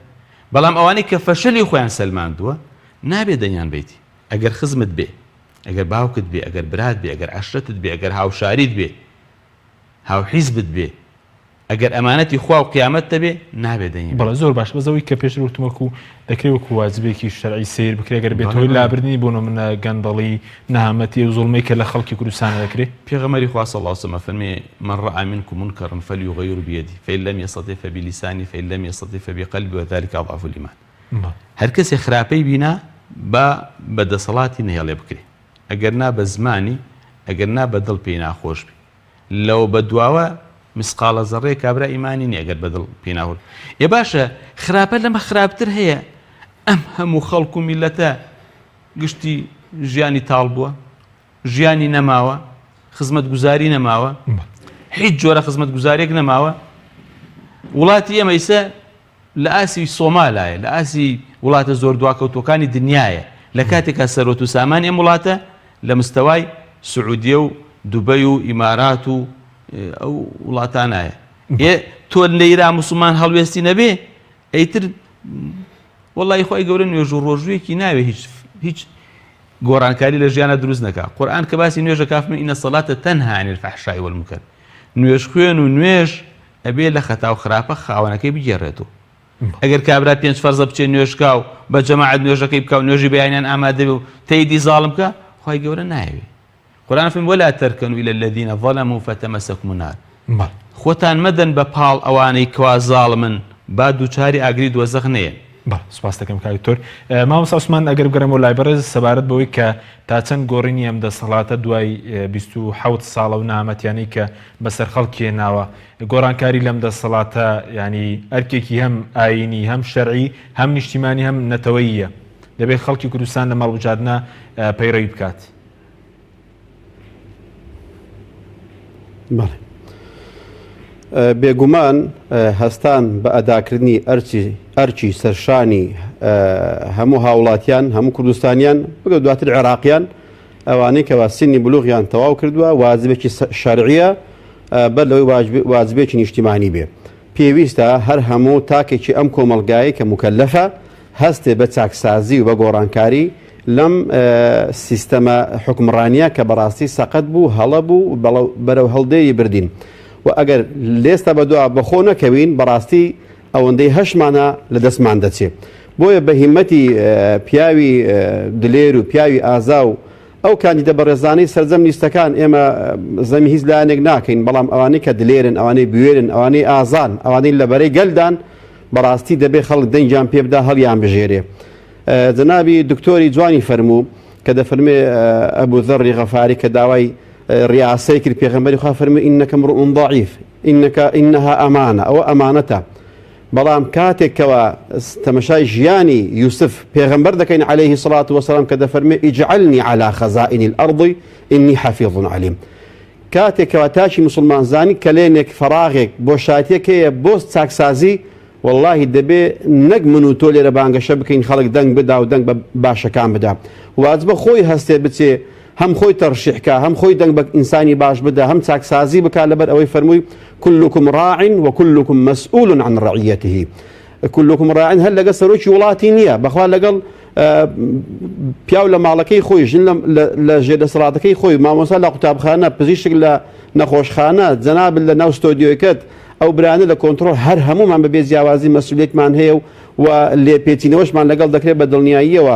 بەڵام ئەوانەی کە فەشەلی خۆیان سەلماندووە نابێ دەنگیان بەیتی. ئەگەر خزمت بێ، ئەگەر باوکت بێ، ئەگەر برات بێ، ئەگەر عەشرەتت بێ، ئەگەر هاوشاریت بێ، هاوحیزبت بێ، ئەگەر ئەمانەتی خوا و قیامەت نەبێ نابێ دەنگی بەڵێ زۆر باش بەس ئەوەی کە پێشتر وتم وەکو دەکرێ وەکو واجبێکی شەرعی سەیر بکرێ گەر بێت هۆی لابردنی بۆ نمونە گەندەڵی نەهامەتی و زوڵمەی کە لە خەڵکی کوردستان دەکرێ. پێغەمبەری خوا صلی اللە علیە وسلم ئەفەرمێ، من رأی منکم منکرا فلیغیره بیده فان لم یستطع فبلسانه فان لم یستطع فبقلبه وذلک اضعف الایمان هەر کەسێ خراپەی بینا با بە دەسەڵاتی نەهێڵێ بکرێ ئەگەر نا بە زمانی ئەگەر نا بە دڵ پێی ناخۆش بێ لەوە بەدواوە مسقاڵە زەڕەیە کابرا ئیمانی نیە گەر بەدڵ پێی ناخۆش ئێ باشە خراپە لەمە خراپتر هەیە ئەم هەموو خەڵک و میلەتە گشتی ژیانی تاڵ بووە. ژیانی نەماوە، خزمەتگوزاری نەماوە، هیچ جۆرە خزمەتگوزاریەک نەماوە. وڵاتی ئێمە ئیسە لە ئاسی سۆمالایە، لە ئاسی وڵاتە زۆر دواکەوتووەکانی دنیایە، لە کاتێکا سەروەت و سامانی ئەم وڵاتە لە مستەوای سعودیە و دوبەی و ئیمارات و ئەو وڵاتانایە. ئێ تۆ لەیرا موسڵمان هەڵوێستی نەبێ ئەیتر وەڵی خوای گەورە نوێژ و ڕۆژوویەکی ناوێ هیچ هیچ گۆڕانکاری لە ژیانە دروست نەکا قورئان کە باسی نوێژە کاف من إن الصلاة تنهى عن الفحشاء والمنكر نوێژ خوێن و نوێژ ئەبێ لە خەتا و خراپە خاوەنەکەی بگێڕێتەوە ئەگەر کابرا پێنج فەرزە بچێ نوێژکا و بە جەماعەت نوێژەکەی بکا و نوێژی بەیانیان ئامادە بێ و تەیدی زاڵم بکا خوای گەورە نایەوێ قورئان فەرمی ولا ترکنوا الی الذین ظلموا فتمسکم النار خۆتان مەدەن بە پاڵ ئەوانەی کوا زاڵمن با دووچاری ئاگری دۆزەخ نەیەن. بەڵێ سوپاست دەکەم کاک دکتۆر. مامۆستا عوسمان ئەگەر بگەڕێمەوە لای بەڕێز سەبارەت بەوەی کە تا چەند گۆڕینی ئەم دەسەڵاتە دوای 27 ساڵە و نەهامەتیانەی کە بەسەر خەڵکی هێناوە گۆڕانکاری لەم دەسەڵاتە یانی ئەرکێکی هەم ئایینی هەم شەرعی هەم نیشتیمانی هەم نەتەوەییە دەبێت خەڵکی کوردستان لەم هەڵبژاردنە پەیڕەوی بکات. بەڵێ بێگومان هەستان بە ئەداکردنی ئەرچی ئەرچی سەرشانی هەموو هاوڵاتیان هەموو کوردستانیان بگە دواتر عێراقیان ئەوانەی کەوا سنی بلوغیان تەواو کردووە واجبێکی شەرعیە بەر لەوەی واجبێکی نیشتیمانی بێ پێویستە هەر هەموو تاکێکی ئەم کۆمەڵگایەی کە موکەلەفە هەستێ بە چاکسازی و بە گۆڕانکاری لەم سیستەمە حوکمڕانیە کە بەڕاستی سەقەت بوو، هەڵە بوو و بەرەو هەڵدێری بردین و ئەگەر لێستا بەدوا بەخۆ نەکەوین بەڕاستی ئەوەندەی هەشمانە لە دەستمان دەچێ. بۆیە بە هیمەتی پیاوی دلێر و پیاوی ئازا و ئەو کاندیدە بەڕێزانەی سەرجەم لیستەکان ئێمە زەمی هیچ لایەنێک ناکەین بەڵام ئەوانەی کە دلێرن ئەوانەی بوێرن ئەوانەی ئازان ئەوانەی لە بەرەی گەلدان بەڕاستی دەبێ خەڵک دەنگیان پێ بدا هەڵیان بژێرێ جەنابی دکتۆری جوانی فەرموو کە دەفەرمێ ئەبوو ذەڕی غەفاری کە داوای ڕیاسەی کرد پێغەمبەری خوا فەرمووی إنك امرؤ ضعيف إنك إنها أمانة ئەوە ئەمانەتە بەڵام کاتێک کەوا تەمەشای ژیانی یوسف پێغەمبەر دەکەین عەلەیه سڵات وەسەلام کە دەفەرمێ اجعلنی علی خزائن الارض انی حفیظ علیم کاتێک کەوا تاکی مسلمان زانی کەلێنێک فەراغێک بۆشایەتیەک هەیە بۆ چاکسازی واللهی دەبێ نەک من و تۆ لێرە بانگەشە بکەین خەڵک دەنگ بدا و دەنگ بە باشەکان بدا واجبە خۆی هەستێ بچێ هەم خۆی تەرشیح کا هەم خۆی دەنگ بە ئینسانی باش بدا هەم چاکسازی بکا لەبەر ئەوەی فەرمووی كلكم راع وكلكم مسؤول عن رعيته كلكم راع هەر لەگەڵ سەرۆکی وڵاتی نییە بەخوا لەگەڵ پیاو لە ماڵەکەی خۆی ژن لە ژێر دەسەڵاتەکەی خۆی مامۆستا لە قوتابخانە پزیشک لە نەخۆشخانە جەنابت لە ناو ستۆدیۆکەت ئەو برانە لە کۆنترۆڵ هەر هەمومان بەبێ جیاوازی مەسئولیەتمان هەیە و و لێپێچینەوەشمان لەگەڵ دەکرێت بە دڵنیاییەوە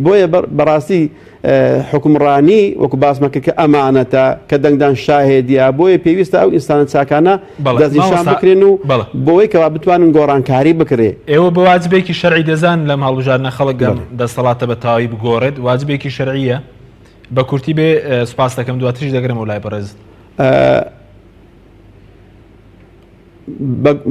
بۆیە بەڕاستی حوکمڕانی وەکو باسمان کرد کە ئەمانەتە کە دەنگدان شاهێدیە بۆیە پێویستە ئەو ئینسانە چاکانە دەستنیشان بکرێن و بۆی کەوا بتوانن گۆڕانکاری بکرێ. ئێوە بە واجبێکی شەرعی دەزانن لەم هەڵبژاردنە خەڵک ئەم دەستەڵاتە بە تەواوی بگۆڕێت واجبێکی شەرعیە؟ بە کورتی بێ سوپاس دەکەم دواتریش دەگەرمەوە لای بەڕێزت.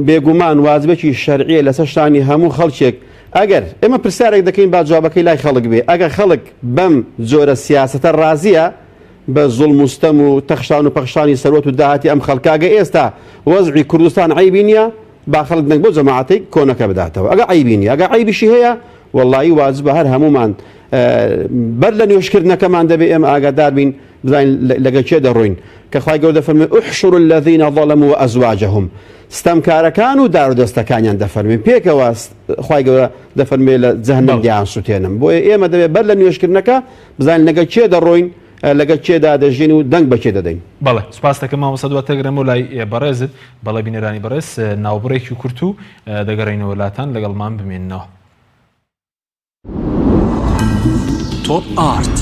بێگومان واجبێکی شەرعیە لەسەر شانی هەموو خەڵکێک ئەگەر ئێمە پرسیارێک دەکەین با جوابەکەی لای خەڵک بێ ئەگەر خەڵک بەم جۆرە سیاسەتە ڕازیە بە زوڵم و ستەم و تەخشان و پەخشانی سەروەت و داهاتی ئەم خەڵکاگە ئێستا وەزعی کوردستان عیبی نییە با خەڵک دەنگ بۆ جەماعەتەی کۆنەکە بداتەوە ئەگە عیبی نییە ئەگە عیبیشی هەیە وەڵایی واجبە هەر هەمومان بەر لە نوێژکردنەکەمان دەبێ ئێمە ئاگادار بین بزانین لەگەڵ کێ دەڕۆین کە خوای گەورە دەفەرموێ احشروا الذین ظلموا وازواجهم ستەمکارەکان و دارودەستەکانیان دەفەرموێ پێکەوە خوای گەورە دەفەرموێ لە جەهەنەم دیان سوتێنم بۆیە ئێمە دەبێ بەر لە نوێژکردنەکە بزانین لەگەڵ کێ دەڕۆین لەگەڵ کێدا دەژین و دەنگ بە کێ دەدەین. بەڵێ سوپاست دەکەم مامۆستا دواتر دەگەڕێمەوە لای بەڕێزت بەڵێ بینەرانی بەڕێز ناوبڕێکی کورت و دەگەڕێینەوە لاتان لەگەڵمان بمێننەوە. تۆپ ئارت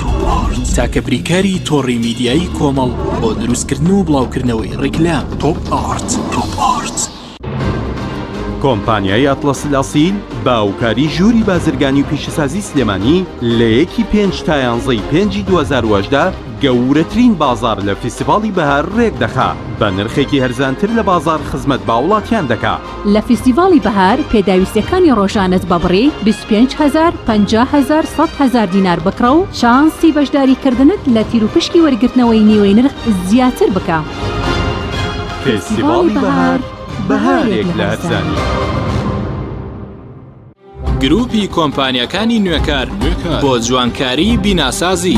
تاکە بریکاری تۆڕی میدیایی کۆمەڵ بۆ دروستکردن و بڵاوکردنەوەی ڕیکلام تۆپ ئارت. کۆمپانیای ئەتڵەس الئەسیل بە هاوکاری ژووری بازرگانی و پیشەسازی سلێمانی لە یەکی پێنج تا یانزەی پێنجی 2018 گەورەترین بازاڕ لە فیستیڤاڵی بەهار رێکدەخا بە نرخێکی هەرزانتر لە بازاڕ خزمەت بە هاوڵاتیان دەکا. لە فیستیڤاڵی بەهار پێداویستیەکانی ڕۆژانەت بە بڕی 25 هەزار، 50 هەزار، 100 هەزار دینار بکڕە و چانسی بەشداری کردنت لە تیروپشکی وەرگرتنەوەی نیوەی نرخ زیاتر بکە. فێستیڤاڵی بەهار، بەهارێک لە هەرزانی. گروپی کۆمپانیاکانی نوێکار بۆ جوانکاری بیناسازی.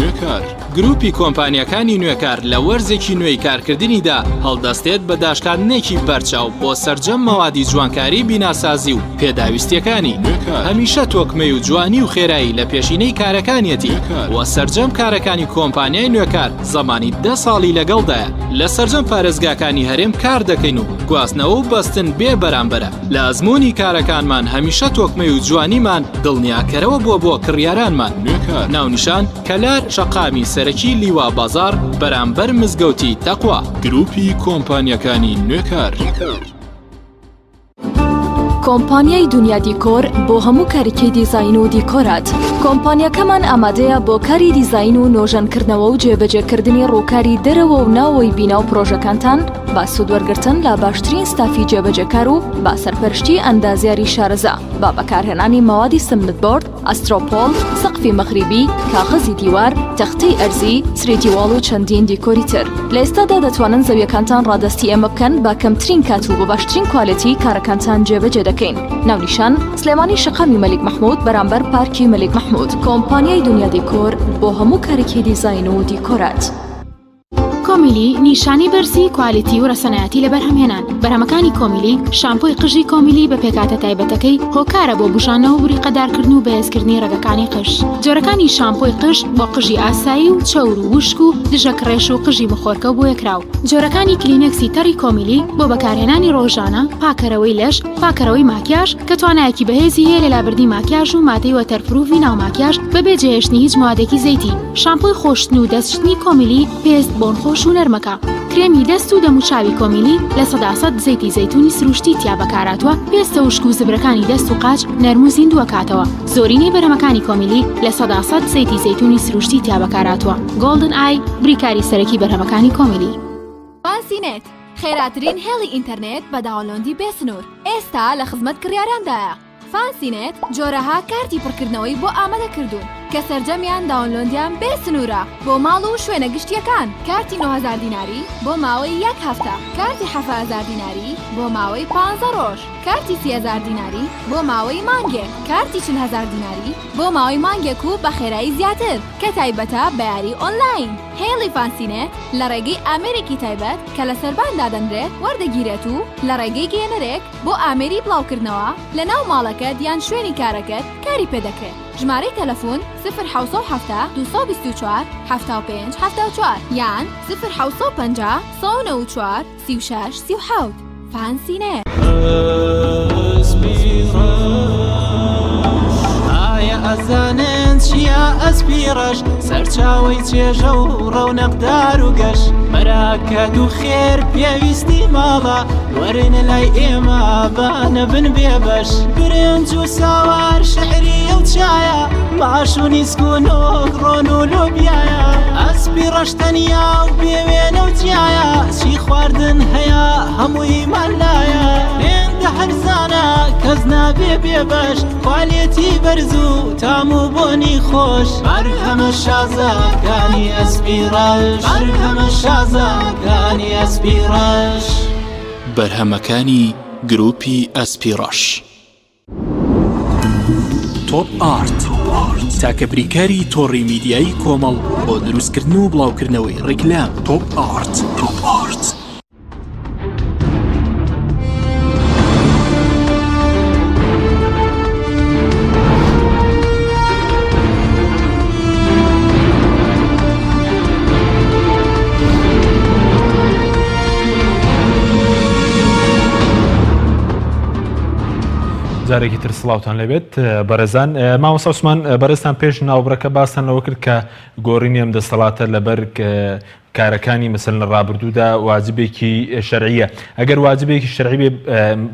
گروپی کۆمپانیاکانی نوێکار لە وەرزێکی نوێی کارکردنیدا هەڵدەستێت بە داشکاندنێکی بەرچاو بۆ سەرجەم مەوادی جوانکاری بیناسازی و پێداویستیەکانی. هەمیشە تۆکمەی و جوانی و خێرایی لە پێشینەی کارەکانیەتی و سەرجەم کارەکانی کۆمپانیای نوێکار زەمانی دە ساڵی لەگەڵدایە. لە سەرجەم پارێزگاکانی هەرێم کار دەکەین و گواستنەوە و بەستن بێ بەرامبەرە. لە ئەزموونی کارەکانمان هەمیشە تۆکمەی و جوانیمان دڵنیاکەرەوە بووە بۆ کڕیارانمان. ناونیشان، کەلار شەقامی سەرەکی لیوا بازاڕ بەرامبەر مزگەوتی تەقوا. گروپی کۆمپانیاکانی نوێکار. کۆمپانیای دونیا دیکۆر بۆ هەموو کارێکی دیزاین و دیکۆرات. کۆمپانیاکەمان ئامادەیە بۆ کاری دیزاین و نۆژەنکردنەوە و جێبەجێکردنی ڕووکاری دەرەوە و ناوەوەی بینا و پڕۆژەکانتان بە سوودوەرگرتن لە باشترین ستافی جێبەجێکار و بە سەرپەرشتی ئەندازیاری شارەزا بە بەکارهێنانی مەوادی سمنت بۆرد، ئەسترۆپۆڵ، سەقفی مەغریبی، کاغەزی دیوار، تەختەی ئەرزی، سری دیواڵ و چەندین دیکۆری تر. لە ئێستادا دەتوانن زەویەکانتان ڕادەستی ئێمە بکەن بە کەمترین کات و بە باشترین کوالێتی کارەکانتان جێبەجێ دەکەین. ناونیشان، سلێمانی شەقامی مەلیک مەحمود بەرامبەر پارکی مەلیک مەحمود. کۆمپانیای دونیا دیکۆر بۆ هەموو کارێکی دیزاین و دیکۆرات. کۆمیلی نیشانەی بەرزی کوالیتی و ڕەسەنایەتی لە بەرهەمهێنان بەرهەمەکانی کۆمیلی شامپۆی قژی کۆمیلی بە پێکهاتە تایبەتەکەی هۆکارە بۆ بوژانەوە و بریقەدارکردن و بەهێزکردنی ڕەگەکانی قژ جۆرەکانی شامپۆی قژ بۆ قژی ئاسایی و چەور و وشک و دژە کڕێش و قژی مخۆرکە و بۆیەکراو جۆرەکانی کلینێکسی تەڕی کۆمیلی بۆ بەکارهێنانی ڕۆژانە پاکەرەوەی لەش پاکەرەوەی ماکیاژ کە توانایەکی بەهێزی هەیە لە لابردنی ماکیاژ و مادەی waterproof ی ناو ماکیاژ بەبێ جێهێشتنی هیچ موادێکی زەیتی. شامپۆی خۆشتن و دەست شتنی کۆمیلی پێست بۆن خۆش و نەرمەکە. کرێمی دەست و دەموچاوی کۆمیلی 100% زەیتی زەیتونی سروشتی تیا بەکارهاتووە پێستە وشک و زبرەکانی دەست و قاچ نەرم و زیندووەکاتەوە. زۆرینەی بەرهەمەکانی کۆمیلی 100% زەیتی زەیتونی سروشتی تیا بەکارهاتووە. گۆڵدن ئای بریکاری سەرەکی بەرهەمەکانی کۆمیلی. فانسی نێت، خێراترین هێڵی ئینتەرنێت بە download ی بێ سنوور، ئێستا لە خزمەت کڕیاراندایە. فانسی نێت جۆرەها کارتی پڕکردنەوەی بۆ ئامادە کردوون کە سەرجەمیان download یان بێ سنوورە بۆ ماڵ و شوێنە گشتییەکان، کارتی 9000 دیناری بۆ ماوەی یەک هەفتە، کارتی 7000 دیناری بۆ ماوەی پانزە ڕۆژ، کارتی 30000 دیناری بۆ ماوەی مانگێک، کارتی 40000 دیناری بۆ ماوەی مانگێک و بە خێرایی زیاتر کە تایبەتە بە یاری ئۆنلاین. هێڵی فانسینێت لە ڕێگەی ئامێرێکی تایبەت کە لە سەربان دادەنرێت وەردەگیرێت و لە ڕێگەی گەیەنەرێک بۆ ئامێری بڵاوکردنەوە لە ناو ماڵەکەت یان شوێنی کارەکەت کاری پێدەکرێت ژمارەی تەلەفون سفر 770 224 75 74 یان سفر 750 194 36 37 فانسینێت. ئایا ئەزانن چییە ئەسپی ڕەش سەرچاوەی چێژە و ڕەونەقدار و گەش بەرەکەت و خێر پێویستی ماڵە وەرن لای ئێمە با نەبن بێبەش برنج و ساوار شعریە و چایە ماش و نیسک و نۆک ڕۆن و لۆبیایە ئەسپی ڕەش تەنیا و بێوێنە و جیایە چی خواردن هەیە هەموویمان لایە هێندە هەرزانە کەس نابێ بێبەش کوالێتی بەرز و تام و بۆنی خۆش بەرهەمە شازەکانی ئەسپی ڕەش بەرهەمە شازەکانی ئەسپی ڕەش. بەرهەمەکانی گروپی ئەسپی ڕەش. تۆپ ئارت تاکە بریکاری تۆڕی میدیایی کۆمەڵ بۆ دروستکردن و بڵاوکردنەوەی ڕیکلام تۆپ ئارت. تۆپ ئارت. جارێکی تر سڵاوتان لێبێت بەڕێزان مامۆستا عوسمان بەڕێزتان پێش ناوبڕەکە باستان لەوە کرد کە گۆڕینی ئەم دەسەڵاتە لەبەر. کارەکانی مەسەلەن لە ڕابردوودا واجبێکی شەرعیە ئەگەر واجبێکی شەرعی بێ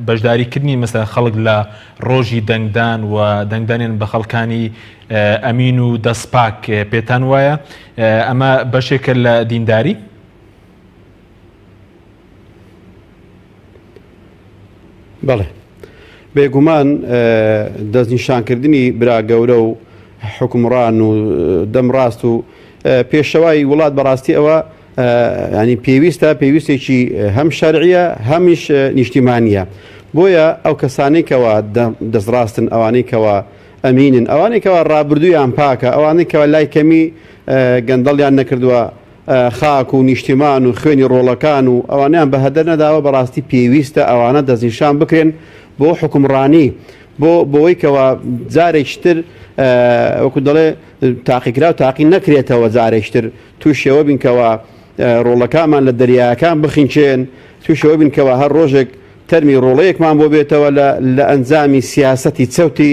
بەشداریکردنی مەسەلەن خەڵک لە ڕۆژی دەنگدان و دەنگدانیان بە خەڵکانی ئەمین و دەستپاک پێتان وایە ئەمە بەشێکە لە دینداری؟ بەڵێ بێگومان دەستنیشانکردنی برا گەورە و حکومڕان و دەمڕاست و پێشەوای وڵات بەڕاستی ئەوە ینی پێویستە پێویستێکی هەم شەرعیە هەمیش نیشتیمانیە بۆیە ئەو کەسانی کەوا دەستڕاستن ئەوانەی کەوا ئەمینن ئەوانەی کەوا ڕابردوویان پاکە ئەوانەی کەوا لای کەمی گەندەڵیان نەکردووە خاک و نیشتیمان و خوێنی ڕۆڵەکان و ئەوانەیان بە هەدەر نەداوە بەڕاستی پێویستە ئەوانە دەستنیشان بکرێن بۆ حوکمڕانی بۆ بۆی کەوا جارێکی تر وەکو دەڵێ تاقیکراو تاقی نەکرێتەوە جارێکی تر تووشەوە بین کەوا ڕۆڵەکانمان لە دەریاکان بخینچێن تووشەوە بین کەوا هەر ڕۆژێک تەرمی ڕۆڵەیەکمان بۆ بێتەوە لە لە ئەنجامی سیاسەتی چەوتی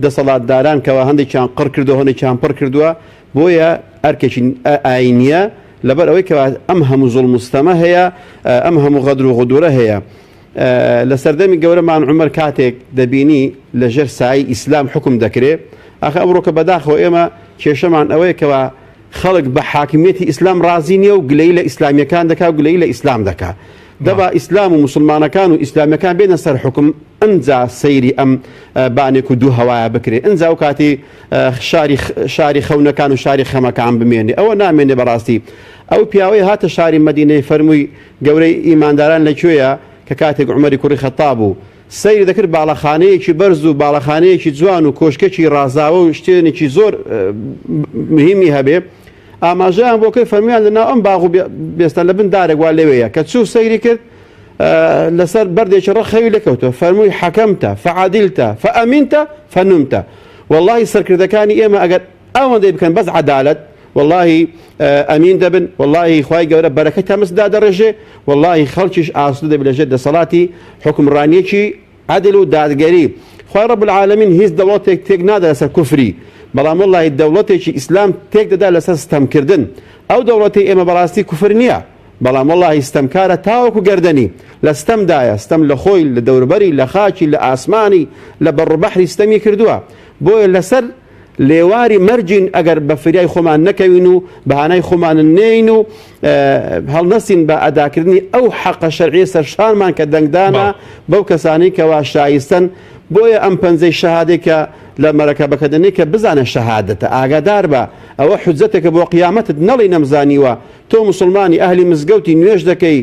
دەسەڵاتداران کەوا هەندێکیان قڕ کردو هەندێکیان پڕ کردووە بۆیە ئەرکێکی ئاینیە لەبەر ئەوەی کەوا ئەم هەموو زوڵم و ستەمە هەیە ئەم هەموو غەدر و غدورە هەیە لە سەردەمی گەورەمان عومەر کاتێک دەبینی لە ژێر سایەی ئیسلام حوکم دەکرێ ئاخە ئەمڕۆکە بەداخەوە ئێمە کێشەمان ئەوەیە کەوا خەڵک بە حاکمیەتی ئیسلام ڕازی نییە و گلەیی لە ئیسلامیەکان دەکا و گلەیی لە ئیسلام دەکا دەبا ئیسلام و موسڵمانەکان و ئیسلامیەکان بێنە سەر حوکم ئنجا سەیری ئەم بانێک و دوو هەوایە بکرێ ئنجا ئەو کاتی شاری شاری خەونەکان و شاری خەمەکان بمێنێ ئەوە نامێنێ بەڕاستی ئەو پیاوەی هاتە شاری مەدینەی فەرمووی گەورەی ئیمانداران لە کوێیە کە کاتێک عومەری کوڕی خەتاب بوو سەیری دەکرد باڵەخانەیەکی بەرز و باڵەخانەیەکی جوان و کۆشکێکی ڕازاوە و شتێنێکی زۆر مهمی هەبێ ئاماژەیان بۆ کرد فەرموویان لەناو ئەم باغ و بێستان لە بن دارێک وا لەوێیە کە چوو سەیری کرد لەسەر بەردێکی ڕەق خەوی لێکەوتووە فەرمووی حەکەمتە فعادلتە فئەمینتە فنمتە واللهی سەرکردەکانی ئێمە ئەگەر ئەوەندەی بکەن بەس عەدالەت واللهی ئەمین دەبن واللهی خوای گەورە بەرەکەت تەمس دادەڕێژێ واللهی خەڵکیش ئاسوودە دەبێت لەژێر دەسەڵاتی حوکمڕانیەکی عەدل و دادگەری خوای رب العالمین هیچ دەوڵەتێک تێک نادا لەسەر کوفری بەڵام واللهی دەوڵەتێکی ئیسلام تێک دەدا لەسەر ستەمکردن ئەو دەوڵەتی ئێمە بەڕاستی کوفر نییە بەڵام وەڵاهی ستەمکارە تاوەکو گەردەنی لە ستەمدایە، ستەم لە خۆی، لە دەوروبەری، لە خاکی، لە ئاسمانی، لە بەڕ و بەحری ستەمی کردووە. بۆیە لەسەر لێواری مەرگین ئەگەر بە فریای خۆمان نەکەوین و بە هانای خۆمان نێین و هەڵنەستین بە ئەداکردنی ئەو حەقە شەرعیە سەرشانمان کە دەنگدانە بەو کەسانەی کەوا شایستەن. بۆیە ئەم پەنجەی شەهادەی کە لە مەرەکەبەکە دەنێی کە بزانە شەهادەتە، ئاگادار بە ئەوە حوجەتێکە بۆ قیامەتت نەڵێی نەمزانیوە، تۆ موسڵمانی ئەهلی مزگەوتی نوێژ دەکەی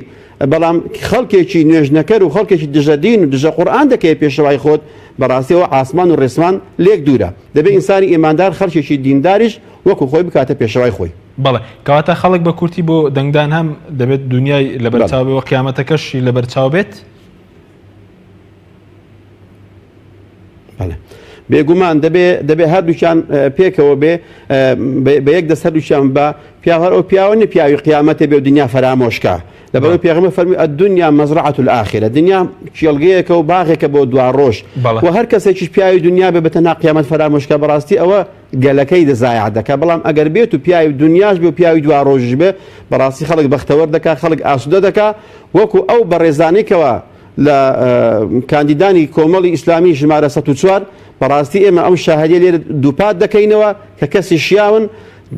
بەڵام خەڵکێکی نوێژ نەکەر و خەڵکێکی دژە دین و دژە قورئان دەکەیە پێشەوای خۆت بەڕاستی ئەوە عاسمان و ڕێسمان لێک دوورە دەبێ ئینسانی ئیماندار خەڵکێکی دینداریش وەکو خۆی بکاتە پێشەوای خۆی. بەڵێ کەواتە خەڵک بە کورتی بۆ دەنگدان هەم دەبێت دونیای لەبەرچاو بێ و قیامەتەکەشی لەبەرچاو بێت؟ بەڵێ بێگومان دەبێ دەبێ هەردووکیان پێکەوە بێ بە یەک دەست هەردووکیان بە پیاو هەر ئەو پیاوە نیە پیاوی قیامەتێ بێ و دنیا فەرامۆشکا لەبەرەوەی پێغەمبەر فەرمی الدنیا مزرعة الآخرە دنیا کێڵگەیەکە و باغێکە بۆ دواڕۆژ و هەر کەسێکیش پیاوی دنیا بێ بە تەنها قیامەت فەرامۆشکا بەڕاستی ئەوە گەلەکەی دەزایع دەکا بەڵام ئەگەر بێت و پیاوی دنیاش بێ و پیاوی دواڕۆژیش بێ بەڕاستی خەڵک بەختەوەر دەکا خەڵک ئاسوودە دەکا وەکو ئەو بەڕێزانەی کەوا لە کاندیدانی کۆمەڵی ئیسلامی ژمارە 104 بەڕاستی ئێمە ئەم شاهدیە لێرە دووپات دەکەینەوە کە کەسی شیاون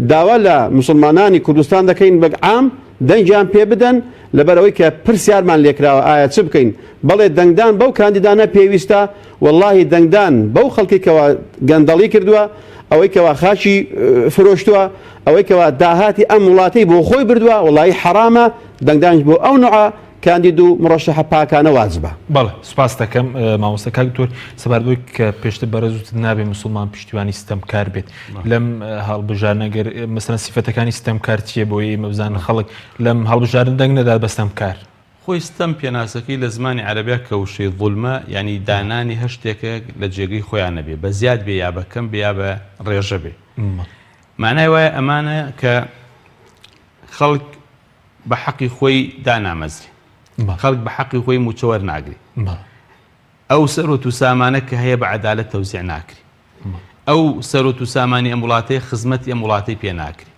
داوا لە مسلمانانی کوردستان دەکەین بە عام دەنگیان پێ بدەن لەبەرئەوەی کە پرسیارمان لێکراوە ئایا چ بکەین بەڵێ دەنگدان بەو کاندیدانە پێویستە وەڵاهی دەنگدان بەو خەڵکی کەوا گەندەڵی کردووە ئەوەی کەوا خاکی فرۆشتووە ئەوەی کەوا داهاتی ئەم وڵاتەی بۆ خۆی بردووە وەڵاهی حەرامە دەنگدانیش بۆ ئەو نوعە کاندید و مڕەشەحە پاکانە واجبە. بەڵێ سوپاست دەکەم مامۆستا کاک دکتۆر سەبارەت بەوەی کە پێشتر بەڕێز وتت نابێ موسڵمان پشتیوانی ستەمکار بێت لەم هەڵبژاردنە گەر مەسەلەن سیفەتەکانی ستەمکار چییە بۆی ئێمە بزانن خەڵک لەم هەڵبژاردن دەنگ نەدات بە ستەمکار؟ خۆی ستەم پێناسەکەی لە زمانی عەرەبیا کە وشەی ظلمە یانی دانانی هەر شتێکێک لە جێگەی خۆیان نەبێ بە زیاد بێ یا بە کەم بێ یا بە ڕێژە بێ مانای وایە ئەمانە کە خەڵک بە حەقی خۆی دانامەزرێ خەڵک بە حەقی خۆی مووچە وەرناگرێ ئەو سەروەت و سامانە کە هەیە بە عەدالەت تەوزیع ناکرێ ئەو سەروەت و سامانی ئەم وڵاتەیە خزمەتی ئەم وڵاتەی پێ ناکرێ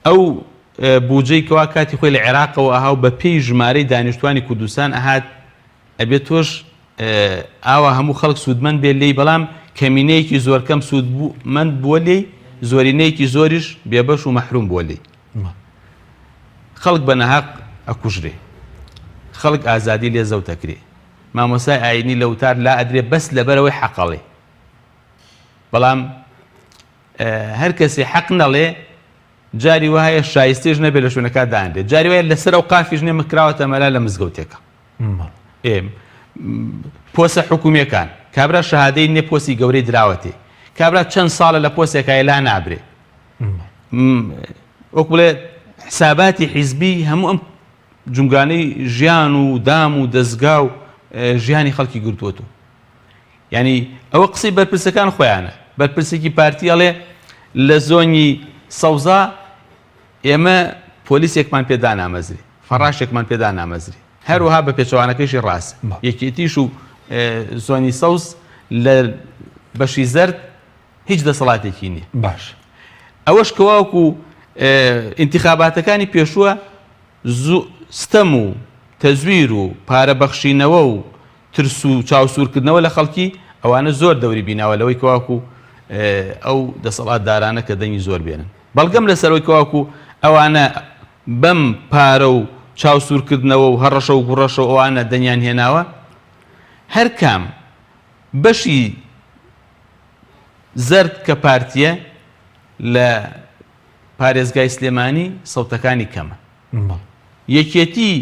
ئەو. بوجەی کەوا کاتی خۆی لە عێراقەوە ئەها و بە پێی ژمارەی دانیشتوانی کوردستان ئەهات ئەبێ تۆش ئاوا هەموو خەڵک سوودمەند بێت لێی بەڵام کەمینەیەکی زۆر کەم سوودمەند بووە لێی زۆرینەیەکی زۆریش بێبەش و مەحروم بووە لێی خەڵک بە نەهەق ئەکوژرێ خەڵک ئازادی لێ زەوتەکرێ مامۆسای ئاینی لە وتار لا ئەدرێ بەس لەبەرەوەی حەقەڵێ بەڵام هەر کەسێ حەق نەڵێ جاری وایە شایستەیش نەبێ لە شوێنەکە دانرێ جاری وایە لەسەر ئەو قافیش نێ کراوەتە مەلا لە مزگەوتێکە ئێ پۆسە حکومیەکان کابرا شەهادەی نیە پۆسی گەورەی دراوەتێ کابرا چەند ساڵە لە پۆسێکای لا نابرێ وەک بڵێ حساباتی حیزبی هەموو ئەم جومگانەی ژیان و دام و دەستگا و ژیانی خەڵکی گرتووەتەوە یعنی ئەوە قسەی بەرپرسەکان خۆیانە بەرپرسێکی پارتی ئەڵێ لە زۆنی سەوزا ئێمە پۆلیسێکمان پێدا نامەزرێ فەڕاشێکمان پێدا نامەزرێ هەروەها بە پێچەوانەکەیشی ڕاست یەکێتیش و زۆنی سەوز لە بەشی زەرد هیچ دەسەڵاتێکی نییە باش ئەوەش کەواکو ئینتخاباتەکانی پێشووە ستەم و تەزویر و پارە بەخشینەوە و ترس و چاوسوورکردنەوە لە خەڵکی، ئەوانە زۆر دەوری بیناوە لەوەی کەواکو ئەو دەسەڵاتدارانە کە دەنگی زۆر بێنن. بەڵگەم لەسەر ئەوەی کەواکو ئەوانە بەم پارە و چاوسوورکردنەوە و هەڕەشە و گوڕەشە و ئەوانە دەنگیان هێناوە، هەر کام بەشی زەرد کە پارتییە لە پارێزگای سلێمانی سەوتەکانی کەمە. یەکێتی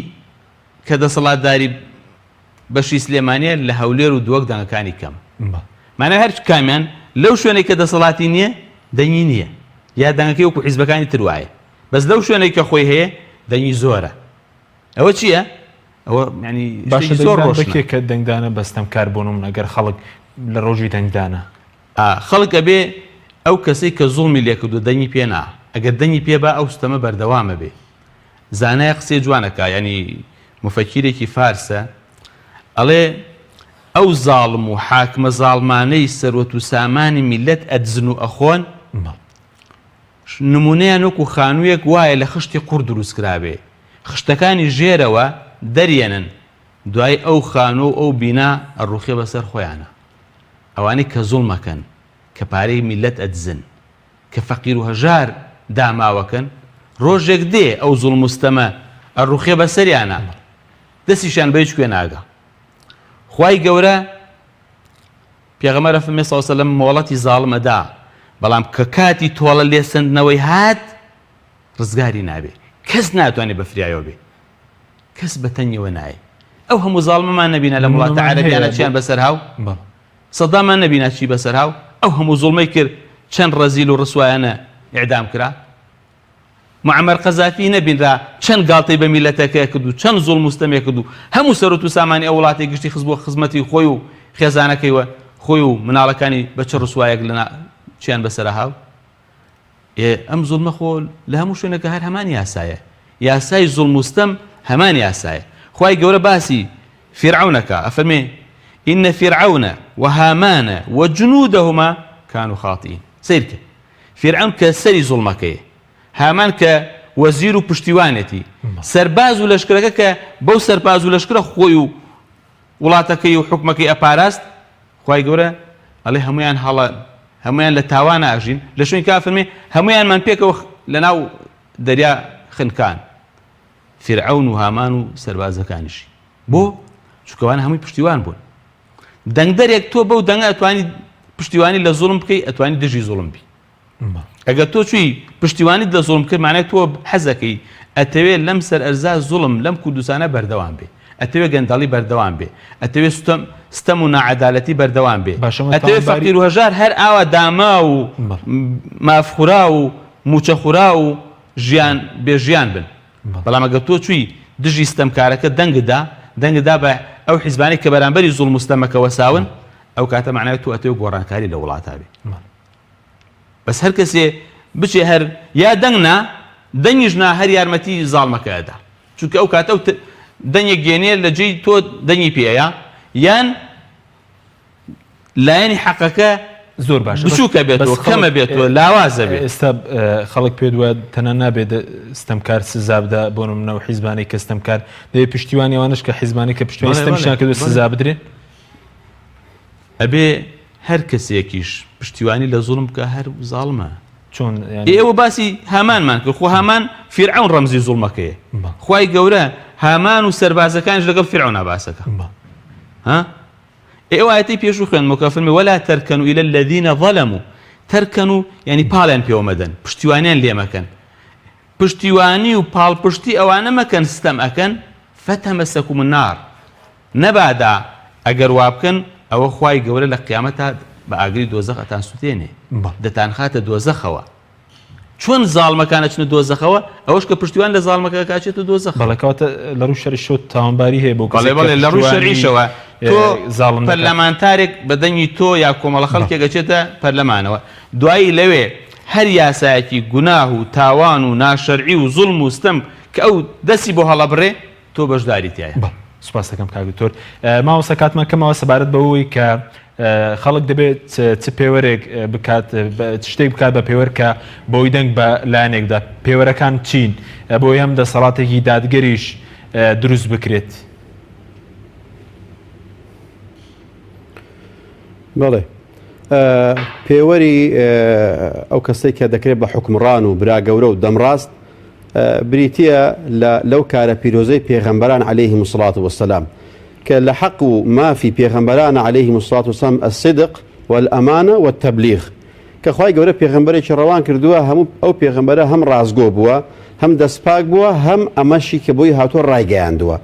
کە دەسەڵاتداری بەشی سلێمانیە لە هەولێر و دهۆک دەنگەکانی کەم مانای هەر کامیان لەو شوێنێک کە دەسەڵاتی نییە دەنگی نییە یا دەنگەکەی وەکو حیزبەکانی تر وایە بەس لەو شوێنێک کە خۆی هەیە دەنگی زۆرە ئەوە چییە؟ ئەوە ینی باشە زۆر زۆر ڕۆشنە کە دەنگدانە بەستەمکار بوون من ئەگەر خەڵک لە ڕۆژی دەنگدانە خەڵک ئەبێ ئەو کەسەی کە زوڵمی لێکردو دەنگی پێ نا ئەگەر دەنگی پێ با ئەو ستەمە بەردەوامە بێ زانایە قسەی جوان ئەکا یانی موفەکیرێکی فارسە ئەڵێ ئەو زاڵم و حاکمە زاڵمانەی سەروەت و سامانی میلەت ئەدزن و ئەخۆن نمونەیان وەکو خانوویەک وایە لە خشتی قوڕ دروست کرابێ خشتەکانی ژێرەوە دەریەنن دوای ئەو خانوو و ئەو بینا ئەڕوخێ بەسەر خۆیانە ئەوانەی کە زوڵمەکەن کە پارەی میلەت ئەدزن کە فەقیر و هەژار داماوەکەن، ڕۆژێک دێ ئەو زوڵم و ستەمە ئەڕوخێ بەسەریانا، دەستیشیان بە هیچ کوێ ناگا. خوای گەورە پێغەمبەر ئەفەرمێ صلی اللە علیە وسلم مۆڵەتی زاڵم ئەدا، بەڵام کە کاتی تۆڵە لێسەندنەوەی هات ڕزگاری نابێ، کەس ناتوانێ بە فریایەوە بێ، کەس بە تەنگیەوە نایێ. ئەو هەموو زاڵمەمان نەبینا لەم وڵاتە عەرەبیانە چیان بەسەر هاو؟ سەدامان نەبینا چی بەسەر هاو ئەو هەموو زوڵمەی کرد چەند ڕەزیل و ڕسوایانە ئیعدام کرا معمر قەزافی نەبینرا چەند گاڵتەی بە میلەتەکە کرد و چەند زوڵم و ستەمێ کرد و هەموو سەروەت و سامانی ئەو وڵاتەی گشتی خست بۆ خزمەتی خۆی و خێزانەکەی و خۆی و مناڵەکانی بە چ ڕسوایەک لە چیان بەسەرا هاو ئێ ئەم زوڵمە خۆ لە هەموو شوێنەکە هەر هەمان یاسایە یاسای زوڵم و ستەم هەمان یاسایە خوای گەورە باسی فیرعەون ئەکا ئەفەرمێ ان فرعون وهامان وجنودهما كانوا خاطئین سەیر کە فیرعەون کە سەری زوڵمەکەیە هامان کە وەزیر و پشتیوانێتی سەرباز و لەشکرەکە کە بەو سەرباز و لەشکرە خۆی و وڵاتەکەی و حکومەکەی ئەپاراست خوای گەورە ئەڵێ هەموویان هەڵەن هەموویان لە تاوانە ئەژین لە شوێن کا فەرمێ هەموویانمان پێکەوە لەناو دەریا خنکان فیرعەون و هامان و سەربازەکانیشی بۆ چونکەوان هەمووی پشتیوان بوون دەنگدەرێک تۆ بەو دەنگە ئەتوانی پشتیوانی لە زوڵم بکەی ئەتوانی دژی زوڵم بی ئەگەر تۆ چووی پشتیوانیت لە زوڵم کرد معنای تۆ حەزەکەی ئەتەوێ لەم سەر ئەرزا زوڵم لەم کوردستانە بەردەوام بێ ئەتەوێ گەندەڵی بەردەوام بێ ئەتەوێ ستەم ستەم و ناعەدالەتی بەردەوام بێ ئەتەوێ فەقیر و هەژار هەر ئاوا داما و مافخورا و موچەخورا و ژیان بێ ژیان بن بەڵام ئەگەر تۆ چووی دژی ستەمکارەکە دەنگت دا دەنگت دا بە ئەو حیزبانەی کە بەرامبەری زوڵم و ستەمەکە وەساون ئەو کاتە معنای تۆ ئەتەوێ گۆڕانکاری لە وڵاتا بێ بەس هەر کەسێ بچێ هەر یا دەنگ نا دەنگیش نا هەر یارمەتی زاڵمەکە ئەدا چونکە ئەو کاتە ئەو دەنگێک گێنێ لە جێی تۆ دەنگی پێیە یان لایەنی حەقەکە. زۆر باشە بچووکە بێتەوە کەمە بێتەوە لاوازە بێت. ئێستا خەڵک پێت وایە تەنها نابێت ستەمکار سزا بدا بۆ نمونە ئەو حیزبانەی کە ستەمکار دەبێت پشتیوانی ئەوانەش کە حیزبانەی کە پشتیوانی ستەمیشیان کردووە سزا بدرێن؟ ئەبێ هەر کەسێکیش پشتیوانی لە زوڵم بکا هەر زاڵمە. چۆن یانی؟ ئێ ئێوە باسی هامانمان کرد خۆ هامان فیرعەون ڕەمزی زوڵمەکەیە خوای گەورە هامان و سەربازەکانیش لەگەڵ فیرعەونا باسەکە ها ئێ ئەو ئایەتەی پێشوو خوێندمەوە کە فەرمی ولا ترکنوا الی الذین ظلموا ترکنوا یعنی پاڵیان پێوە مەدەن پشتیوانیان لێ مەکەن پشتیوانی و پاڵپشتی ئەوانە مەکەن ستەم ئەکەن فتمسکم النار نەبادا ئەگەر وابکەن ئەوە خوای گەورە لە قیامەتا بە ئاگری دۆزەخ ئەتان سوتێنێ دەتانخاتە دۆزەخەوە چۆن زاڵمەکان ئەچنە دۆزەخەوە ئەوەش کە پشتیوان لە زاڵمەکە ئەکا ئەچێتە دۆزەخەوە. بەڵێ کەواتە لە ڕووی شەرعیشەوە تاوانباری هەیە بۆ بەڵێ کەسێک کە بەڵێ لە ڕووی پشتیوانی شەرعیشەوە تۆ زاڵم دەکات. پەرلەمانتارێک بە دەنگی تۆ یا کۆمەڵە خەڵکێک ئەچێتە پەرلەمانەوە دوایی لەوێ هەر یاسایەکی گوناه و تاوان و ناشەرعی و زوڵم و ستەم کە ئەو دەستی بۆ هەڵەبڕێ تۆ بەشداری تیایە. بەڵێ سوپاست دەکەم کاک دکتۆر. مامۆستا کاتمان کەمەوە سەبارەت بەوەی کە خەڵک دەبێت چ پێوەرێک بکات چ شتێک بکات بە پێوەر کە بۆی دەنگ بە لایەنێک بدات پێوەرەکان چین بۆی هەم دەسەڵاتێکی دادگەریش دروست بکرێت؟ بەڵێ پێوەری ئەو کەسەی کە دەکرێت بە حکمڕان و برا گەورە و دەمڕاست بریتییە لە لەو کارە پیرۆزەی پێغەمبەران علیهم الصلاة والسلام کە لە حەق و مافی پێغەمبەرانە علیهم الصلاة والسلام الصدق والامانە والتبلیغ کە خوای گەورە پێغەمبەرێکی ڕەوان کردووە هەموو ئەو پێغەمبەرە هەم ڕاستگۆ بووە هەم دەستپاک بووە هەم ئەمەشی کە بۆی هاتووە ڕایگەیاندووە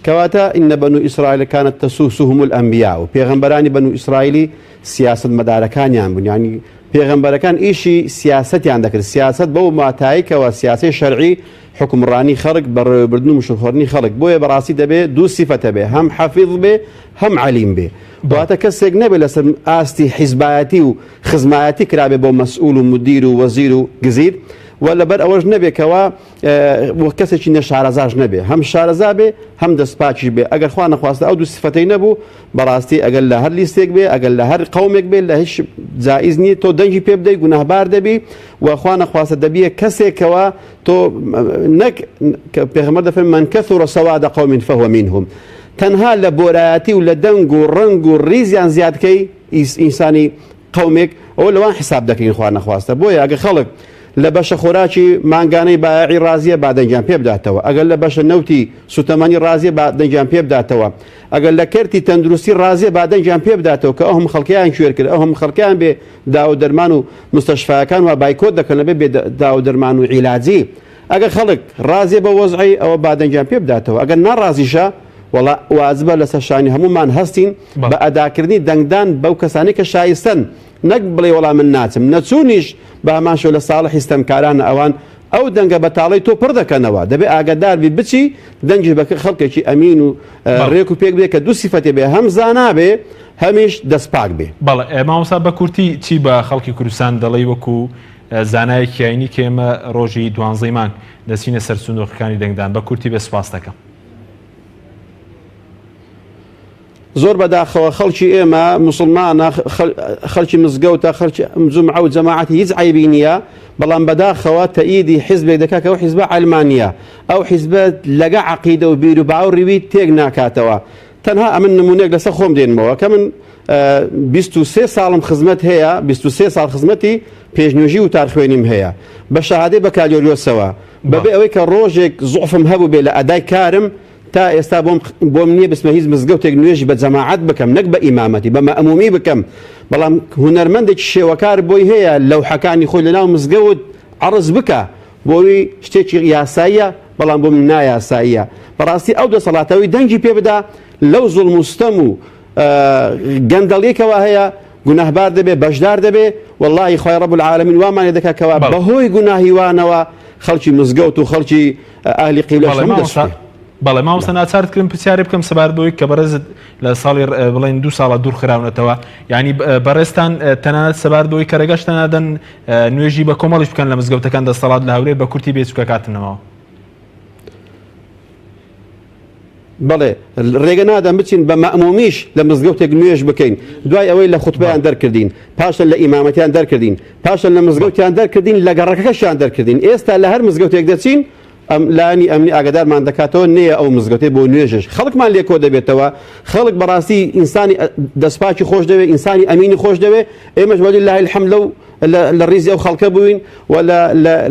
کەواتە ان بنو اسرائیل كانت تسوسهم الانبیاء پێغەمبەرانی بەنو ئیسرائیلی سیاسەتمەدارەکانیان بوون یعنی پێغەمبەرەکان ئیشی سیاسەتیان دەکرد، سیاسەت بەو ماتایەی کەوا سیاسەی شەرعی حوکمڕانی خەڵک، بەڕێوەبردن و مشوورخواردنی خەڵک، بۆیە بەڕاستی دەبێ دوو سیفەت هەبێ، هەم حەفیز بێ هەم عەلیم بێ، واتە کەسێک نەبێ لەسەر ئاستی حیزبایەتی و خزمایەتی کرابێ بۆ مەسئول و مودیر و وەزیر و گزیر و لەبەر ئەوەش نەبێ کەوا وەک کەسێکی نەشارەزاش نەبێ، هەم شارەزا بێ هەم دەستپاکیش بێ، ئەگەر خوا نەخواستە ئەو دوو سیفەتەی نەبوو بەڕاستی ئەگەر لە هەر لیستێک بێ ئەگەر لە هەر قەومێک بێ لە هیچ جائیز نییە تۆ دەنگی پێ بدەی گوناهبار دەبی و خوا نەخواستە دەبیە کەسێکەوە تۆ نەک کە پێغەمبەر دەفەرمێ من کثر سواد قوم فهو منهم تەنها لە بۆرایەتی و لە دەنگ و ڕەنگ و ڕیزیان زیادکەی ئینسانی قەومێک ئەوە لەوان حساب دەکەین خوا نەخواستە بۆیە ئەگەر خەڵک لە بەشە خۆراکی مانگانەی بایەعی ڕازیە با دەنگیان پێ بداتەوە ئەگەر لە بەشە نەوتی سوتەمەنی ڕازیە با دەنگیان پێ بداتەوە ئەگەر لە کەرتی تەندروستی ڕازیە با دەنگیان پێ بداتەوە کە ئەو هەموو خەڵکەیان کوێر کرد ئەو هەموو خەڵکەیان بێ داو و دەرمان و مستەشفاکان وا بایکۆت دەکەن لەبێ بێ داو و دەرمان و عیلاجی ئەگەر خەڵک ڕازیە بە وەزعی ئەوە با دەنگیان پێ بداتەوە ئەگەر ناڕازیشە وەڵا واجبە لەسەر شانی هەموومان هەستین بە ئەداکردنی دەنگدان بەو کەسانەی کە شایستەن نەک بڵێ وەڵا من ناچم نەچوونیش بە هەمان شێوە لە ساڵحی ستەمکارانە ئەوان ئەو دەنگە بەتاڵەی تۆ پڕ دەکەنەوە دەبێ ئاگادار بی بچی دەنگیش بە خەڵکێکی ئەمین و ڕێک و پێک بێ کە دوو سیفەتێ بێ هەم زانا بێ هەمیش دەست پاک بێ. بەڵێ مامۆستا بە کورتی چی بە خەڵکی کوردستان دەڵێی وەکو زانایەکی ئاینی کە ئێمە ڕۆژی دوانزەی مانگ دەچینە سەر سندوقەکانی دەنگدان بە کورتی بێ سوپاست دەکەم. زۆر بەداخەوە خەڵکی ئێمە موسڵمانە خەڵکی مزگەوتە خەڵکی جومعە و جەماعەتی هیچ عەیبی نییە بەڵام بەداخەوە تەئیدی حیزبێک دەکات کە ئەو حیزبە عەلمانیە ئەو حیزبە لەگە عەقیدە و بیر و باوەڕی وی تێک ناکاتەوە تەنها ئەمن نمونەیەک لەسەر خۆم دێنمەوە کە من 23 ساڵم خزمەت هەیە 23 ساڵ خزمەتی پێشنوێژی وتارخوێنیم هەیە بە شەهادەی بەکالۆریۆسەوە بەبێ ئەوەی کە ڕۆژێک زوعفم هەبوو بێ لە ئەدای کارم تا ئێستا بۆم بۆم نییە بچمە هیچ مزگەوتێک نوێژی بە جەماعەت بکەم نەک بە ئیمامەتی بە مەئمومی بکەم بەڵام هونەرمەندێکی شێوەکار بۆی هەیە لەوحەکانی خۆی لەناو مزگەوت عەڕز بکا بۆ وی شتێکی یاساییە بەڵام بۆ من نایاساییە بەڕاستی ئەو دەسەڵاتەوەی دەنگی پێ بدا لەو زوڵم و ستەم و گەندەڵیەکەوە هەیە گوناهبار دەبێ بەشدار دەبێ واللهی خوای رب العالمین وامان لێ دەکا کەوا بەهۆی گوناهی وانەوە خەڵکی مزگەوت و خەڵکی ئەهلی قیبلەش هەموو دەسوتێ. بەڵێ مامۆستا ناچارت کردم پرسیارێ بکەم سەبارەت بەوەی کە بەڕێزت لە ساڵی بڵێن دوو ساڵە دوور خراونەتەوە یعنی بەڕێزتان تەنانەت سەبارەت بەوەی کە ڕێگەشتان نادەن نوێژی بە کۆمەڵیش بکەن لە مزگەوتەکان دەسەڵات لە هەولێر بە کورتی بێ چکە کاتم نەماوە. بەڵێ ڕێگە نادەن بچین بە مەئمومیش لە مزگەوتێک نوێژ بکەین دوای ئەوەی لە خوتبەیان دەرکردین پاشان لە ئیمامەتیان دەرکردین پاشان لە مزگەوتیان دەرکردین لە گەڕەکەکەشیان دەرکردین ئێستا لە هەر مزگەوتێک دەچین ئەم لایەنی ئەمنی ئاگادارمان دەکاتەوە نەیە ئەو مزگەوتەی بۆ نوێژش خەڵکمان لێ کۆ دەبێتەوە خەڵک بەڕاستی ئینسانی دەستپاکی خۆش دەوێ ئینسانی ئەمینی خۆش دەوێ ئێمەش وەلیللە الحمد لەو لە ڕیزی ئەو خەڵکە بووین و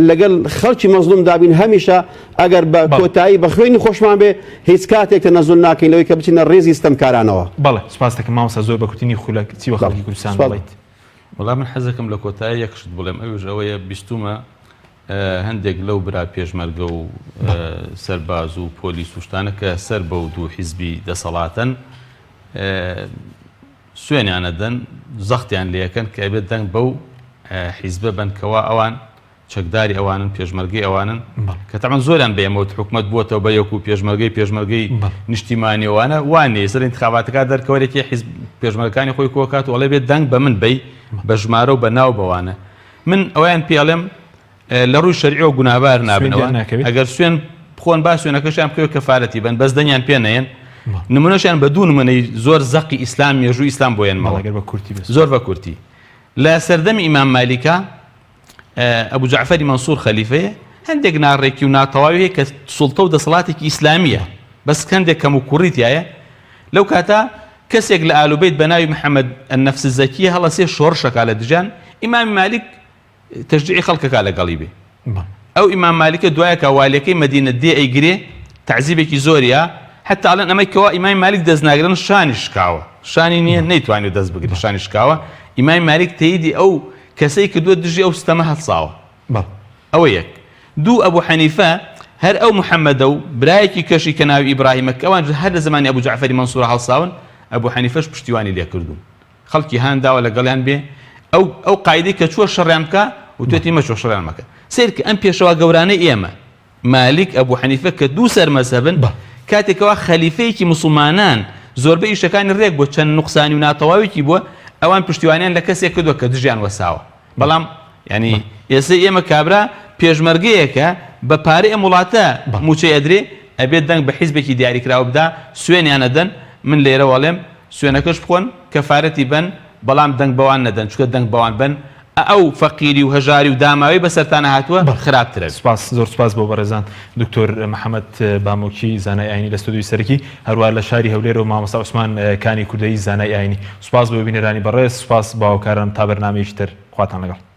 لەگەڵ خەڵکی مەزلوم دابین هەمیشە ئەگەر بە کۆتایی بە خوێنی خۆشمان بێ هیچ کاتێک تەنەزول ناکەین لەوەی کە بچینە ڕیزی ستەمکارانەوە. بەڵێ سوپاس دەکەم مامۆستا زۆر بە کورتی خولەک چی بە خەڵکی کوردستان دەڵێیت؟ وەڵا من حەزەکەم لە کۆتایی یەک شت بڵێم ئەویش ئەوەیە بیستومە هەندێک لەو برا پێشمەرگە و سەرباز و پۆلیس و شتانە کە سەر بەو دوو حیزبی دەسەڵاتن سوێنیان ئەدەن زەختیان لێکەن کە ئەبێت دەنگ بەو حیزبە بن کەوا ئەوان چەکداری ئەوانن پێشمەرگەی ئەوانن کە تەمان زۆریان بە ئێمە وت حکومەت بووەتەوە بە یەک و پێشمەرگەی پێشمەرگەی نیشتیمانی ئەوانە وا نییە سەر ئینتخاباتەکە دەرکەوەرێکی حیزب پێشمەرگەکانی خۆی کۆکات و ئەڵێ بێت دەنگ بە من بەی بە ژمارە و بە ناو بەوانە من ئەویان پێ ئەڵێم لە ڕووی شەرعیەوە گوناهبار نابنەوە ئەگەر سوێن بخۆن با سوێنەکەشیان بکەوێت کەفارەتی بن بەس دەنگیان پێ نەیەن نمونەشیان بە دوو نمونەی زۆر زەقی ئیسلام مێژوو ئیسلام بۆ یەنمەوە زۆر بە کورتی لە سەردەمی ئیمام مالیکا ئەبوو جەعفەری مەنسوور خەلیفەیە هەندێک ناڕێکی و ناتەواوی هەیە کە سوڵتە و دەسەڵاتێکی ئیسلامیە بەس هەندێک کەم و کوڕی تایە لەو کاتە کەسێک لە ئالوبیت بە ناوی محەممەد النفس الزەکیە هەڵەسێ شۆڕشەکە لە دژیان ئیمامی مالیک تەشجیعی خەڵکەکا لەگەڵی بێ ئەو ئیمام مالیکە دوایەکە والیەکەی مەدینە دێ ئەیگرێ تەعزیبێکی زۆریە حتا ئەڵێن ئەمەی کەوا ئیمامی مالیک دەست ناگرن شانی شکاوە شانی نییە نەیتوانی دەست بگرێ شانی شکاوە ئیمامی مالیک تەیدی ئەو کەسەی کردووە دژی ئەو ستەمە هەڵساوە ئەوە یەک دوو ئەبوو حەنیفە هەر ئەو محەممەدە و برایەکی کەشی کە ناوی ئیبراهیمە کە ئەوان هەر لە زمانی ئەبوو جەعفەری مەنسوورە هەڵساون ئەبوو حەنیفەش پشتیوانی لێکردوون خەڵکی هان داوە لەگەڵیان بێ ئەو ئەو قایدەی کە چووە شەڕیان بکە وتوێتی مەچۆ شەڕیان مەکە سەیر کە ئەم پێشەوا گەورانەی ئێمە مالیک ئەبوو حەنیفە کە دوو سەر مەزهەبن کاتێکەوە خەلیفەیەکی موسڵمانان زۆربەی ئیشەکانی ڕێک بۆ چەند نوقسانی و ناتەواوێکی بووە ئەوان پشتیوانیان لە کەسێک کردووە کە دژیان وەساوە بەڵام ینی ئێستا ئێمە کابرا پێشمەرگەیەکە بە پارەی ئەم وڵاتە موچەی ئەدرێ ئەبێت دەنگ بە حیزبێکی دیاریکراوە بدا سوێنیان ئەدەن من لێرەوە ئەڵێم سوێنەکەش بخۆن کەفارەتی بەن بەڵام دەنگ بەوان نەدەن چونکە دەنگ بەوان بەن ئەو فەقیری و هەژاری و داماوی بەسەرتانا هاتووە خراپترە. سوپاس زۆر سوپاس بۆ بەڕێزان دکتۆر محمد بامۆکی زانای ئاینی لە ستۆدیۆی سەرەکی هەروا لە شاری هەولێرەوە مامۆستا عوسمان کانی کوردەیی زانای ئاینی سوپاس بۆ بینەرانی بەڕێز سوپاس بۆ هاوکاران تا بەرنامەیەکی تر خواتان لەگەڵ.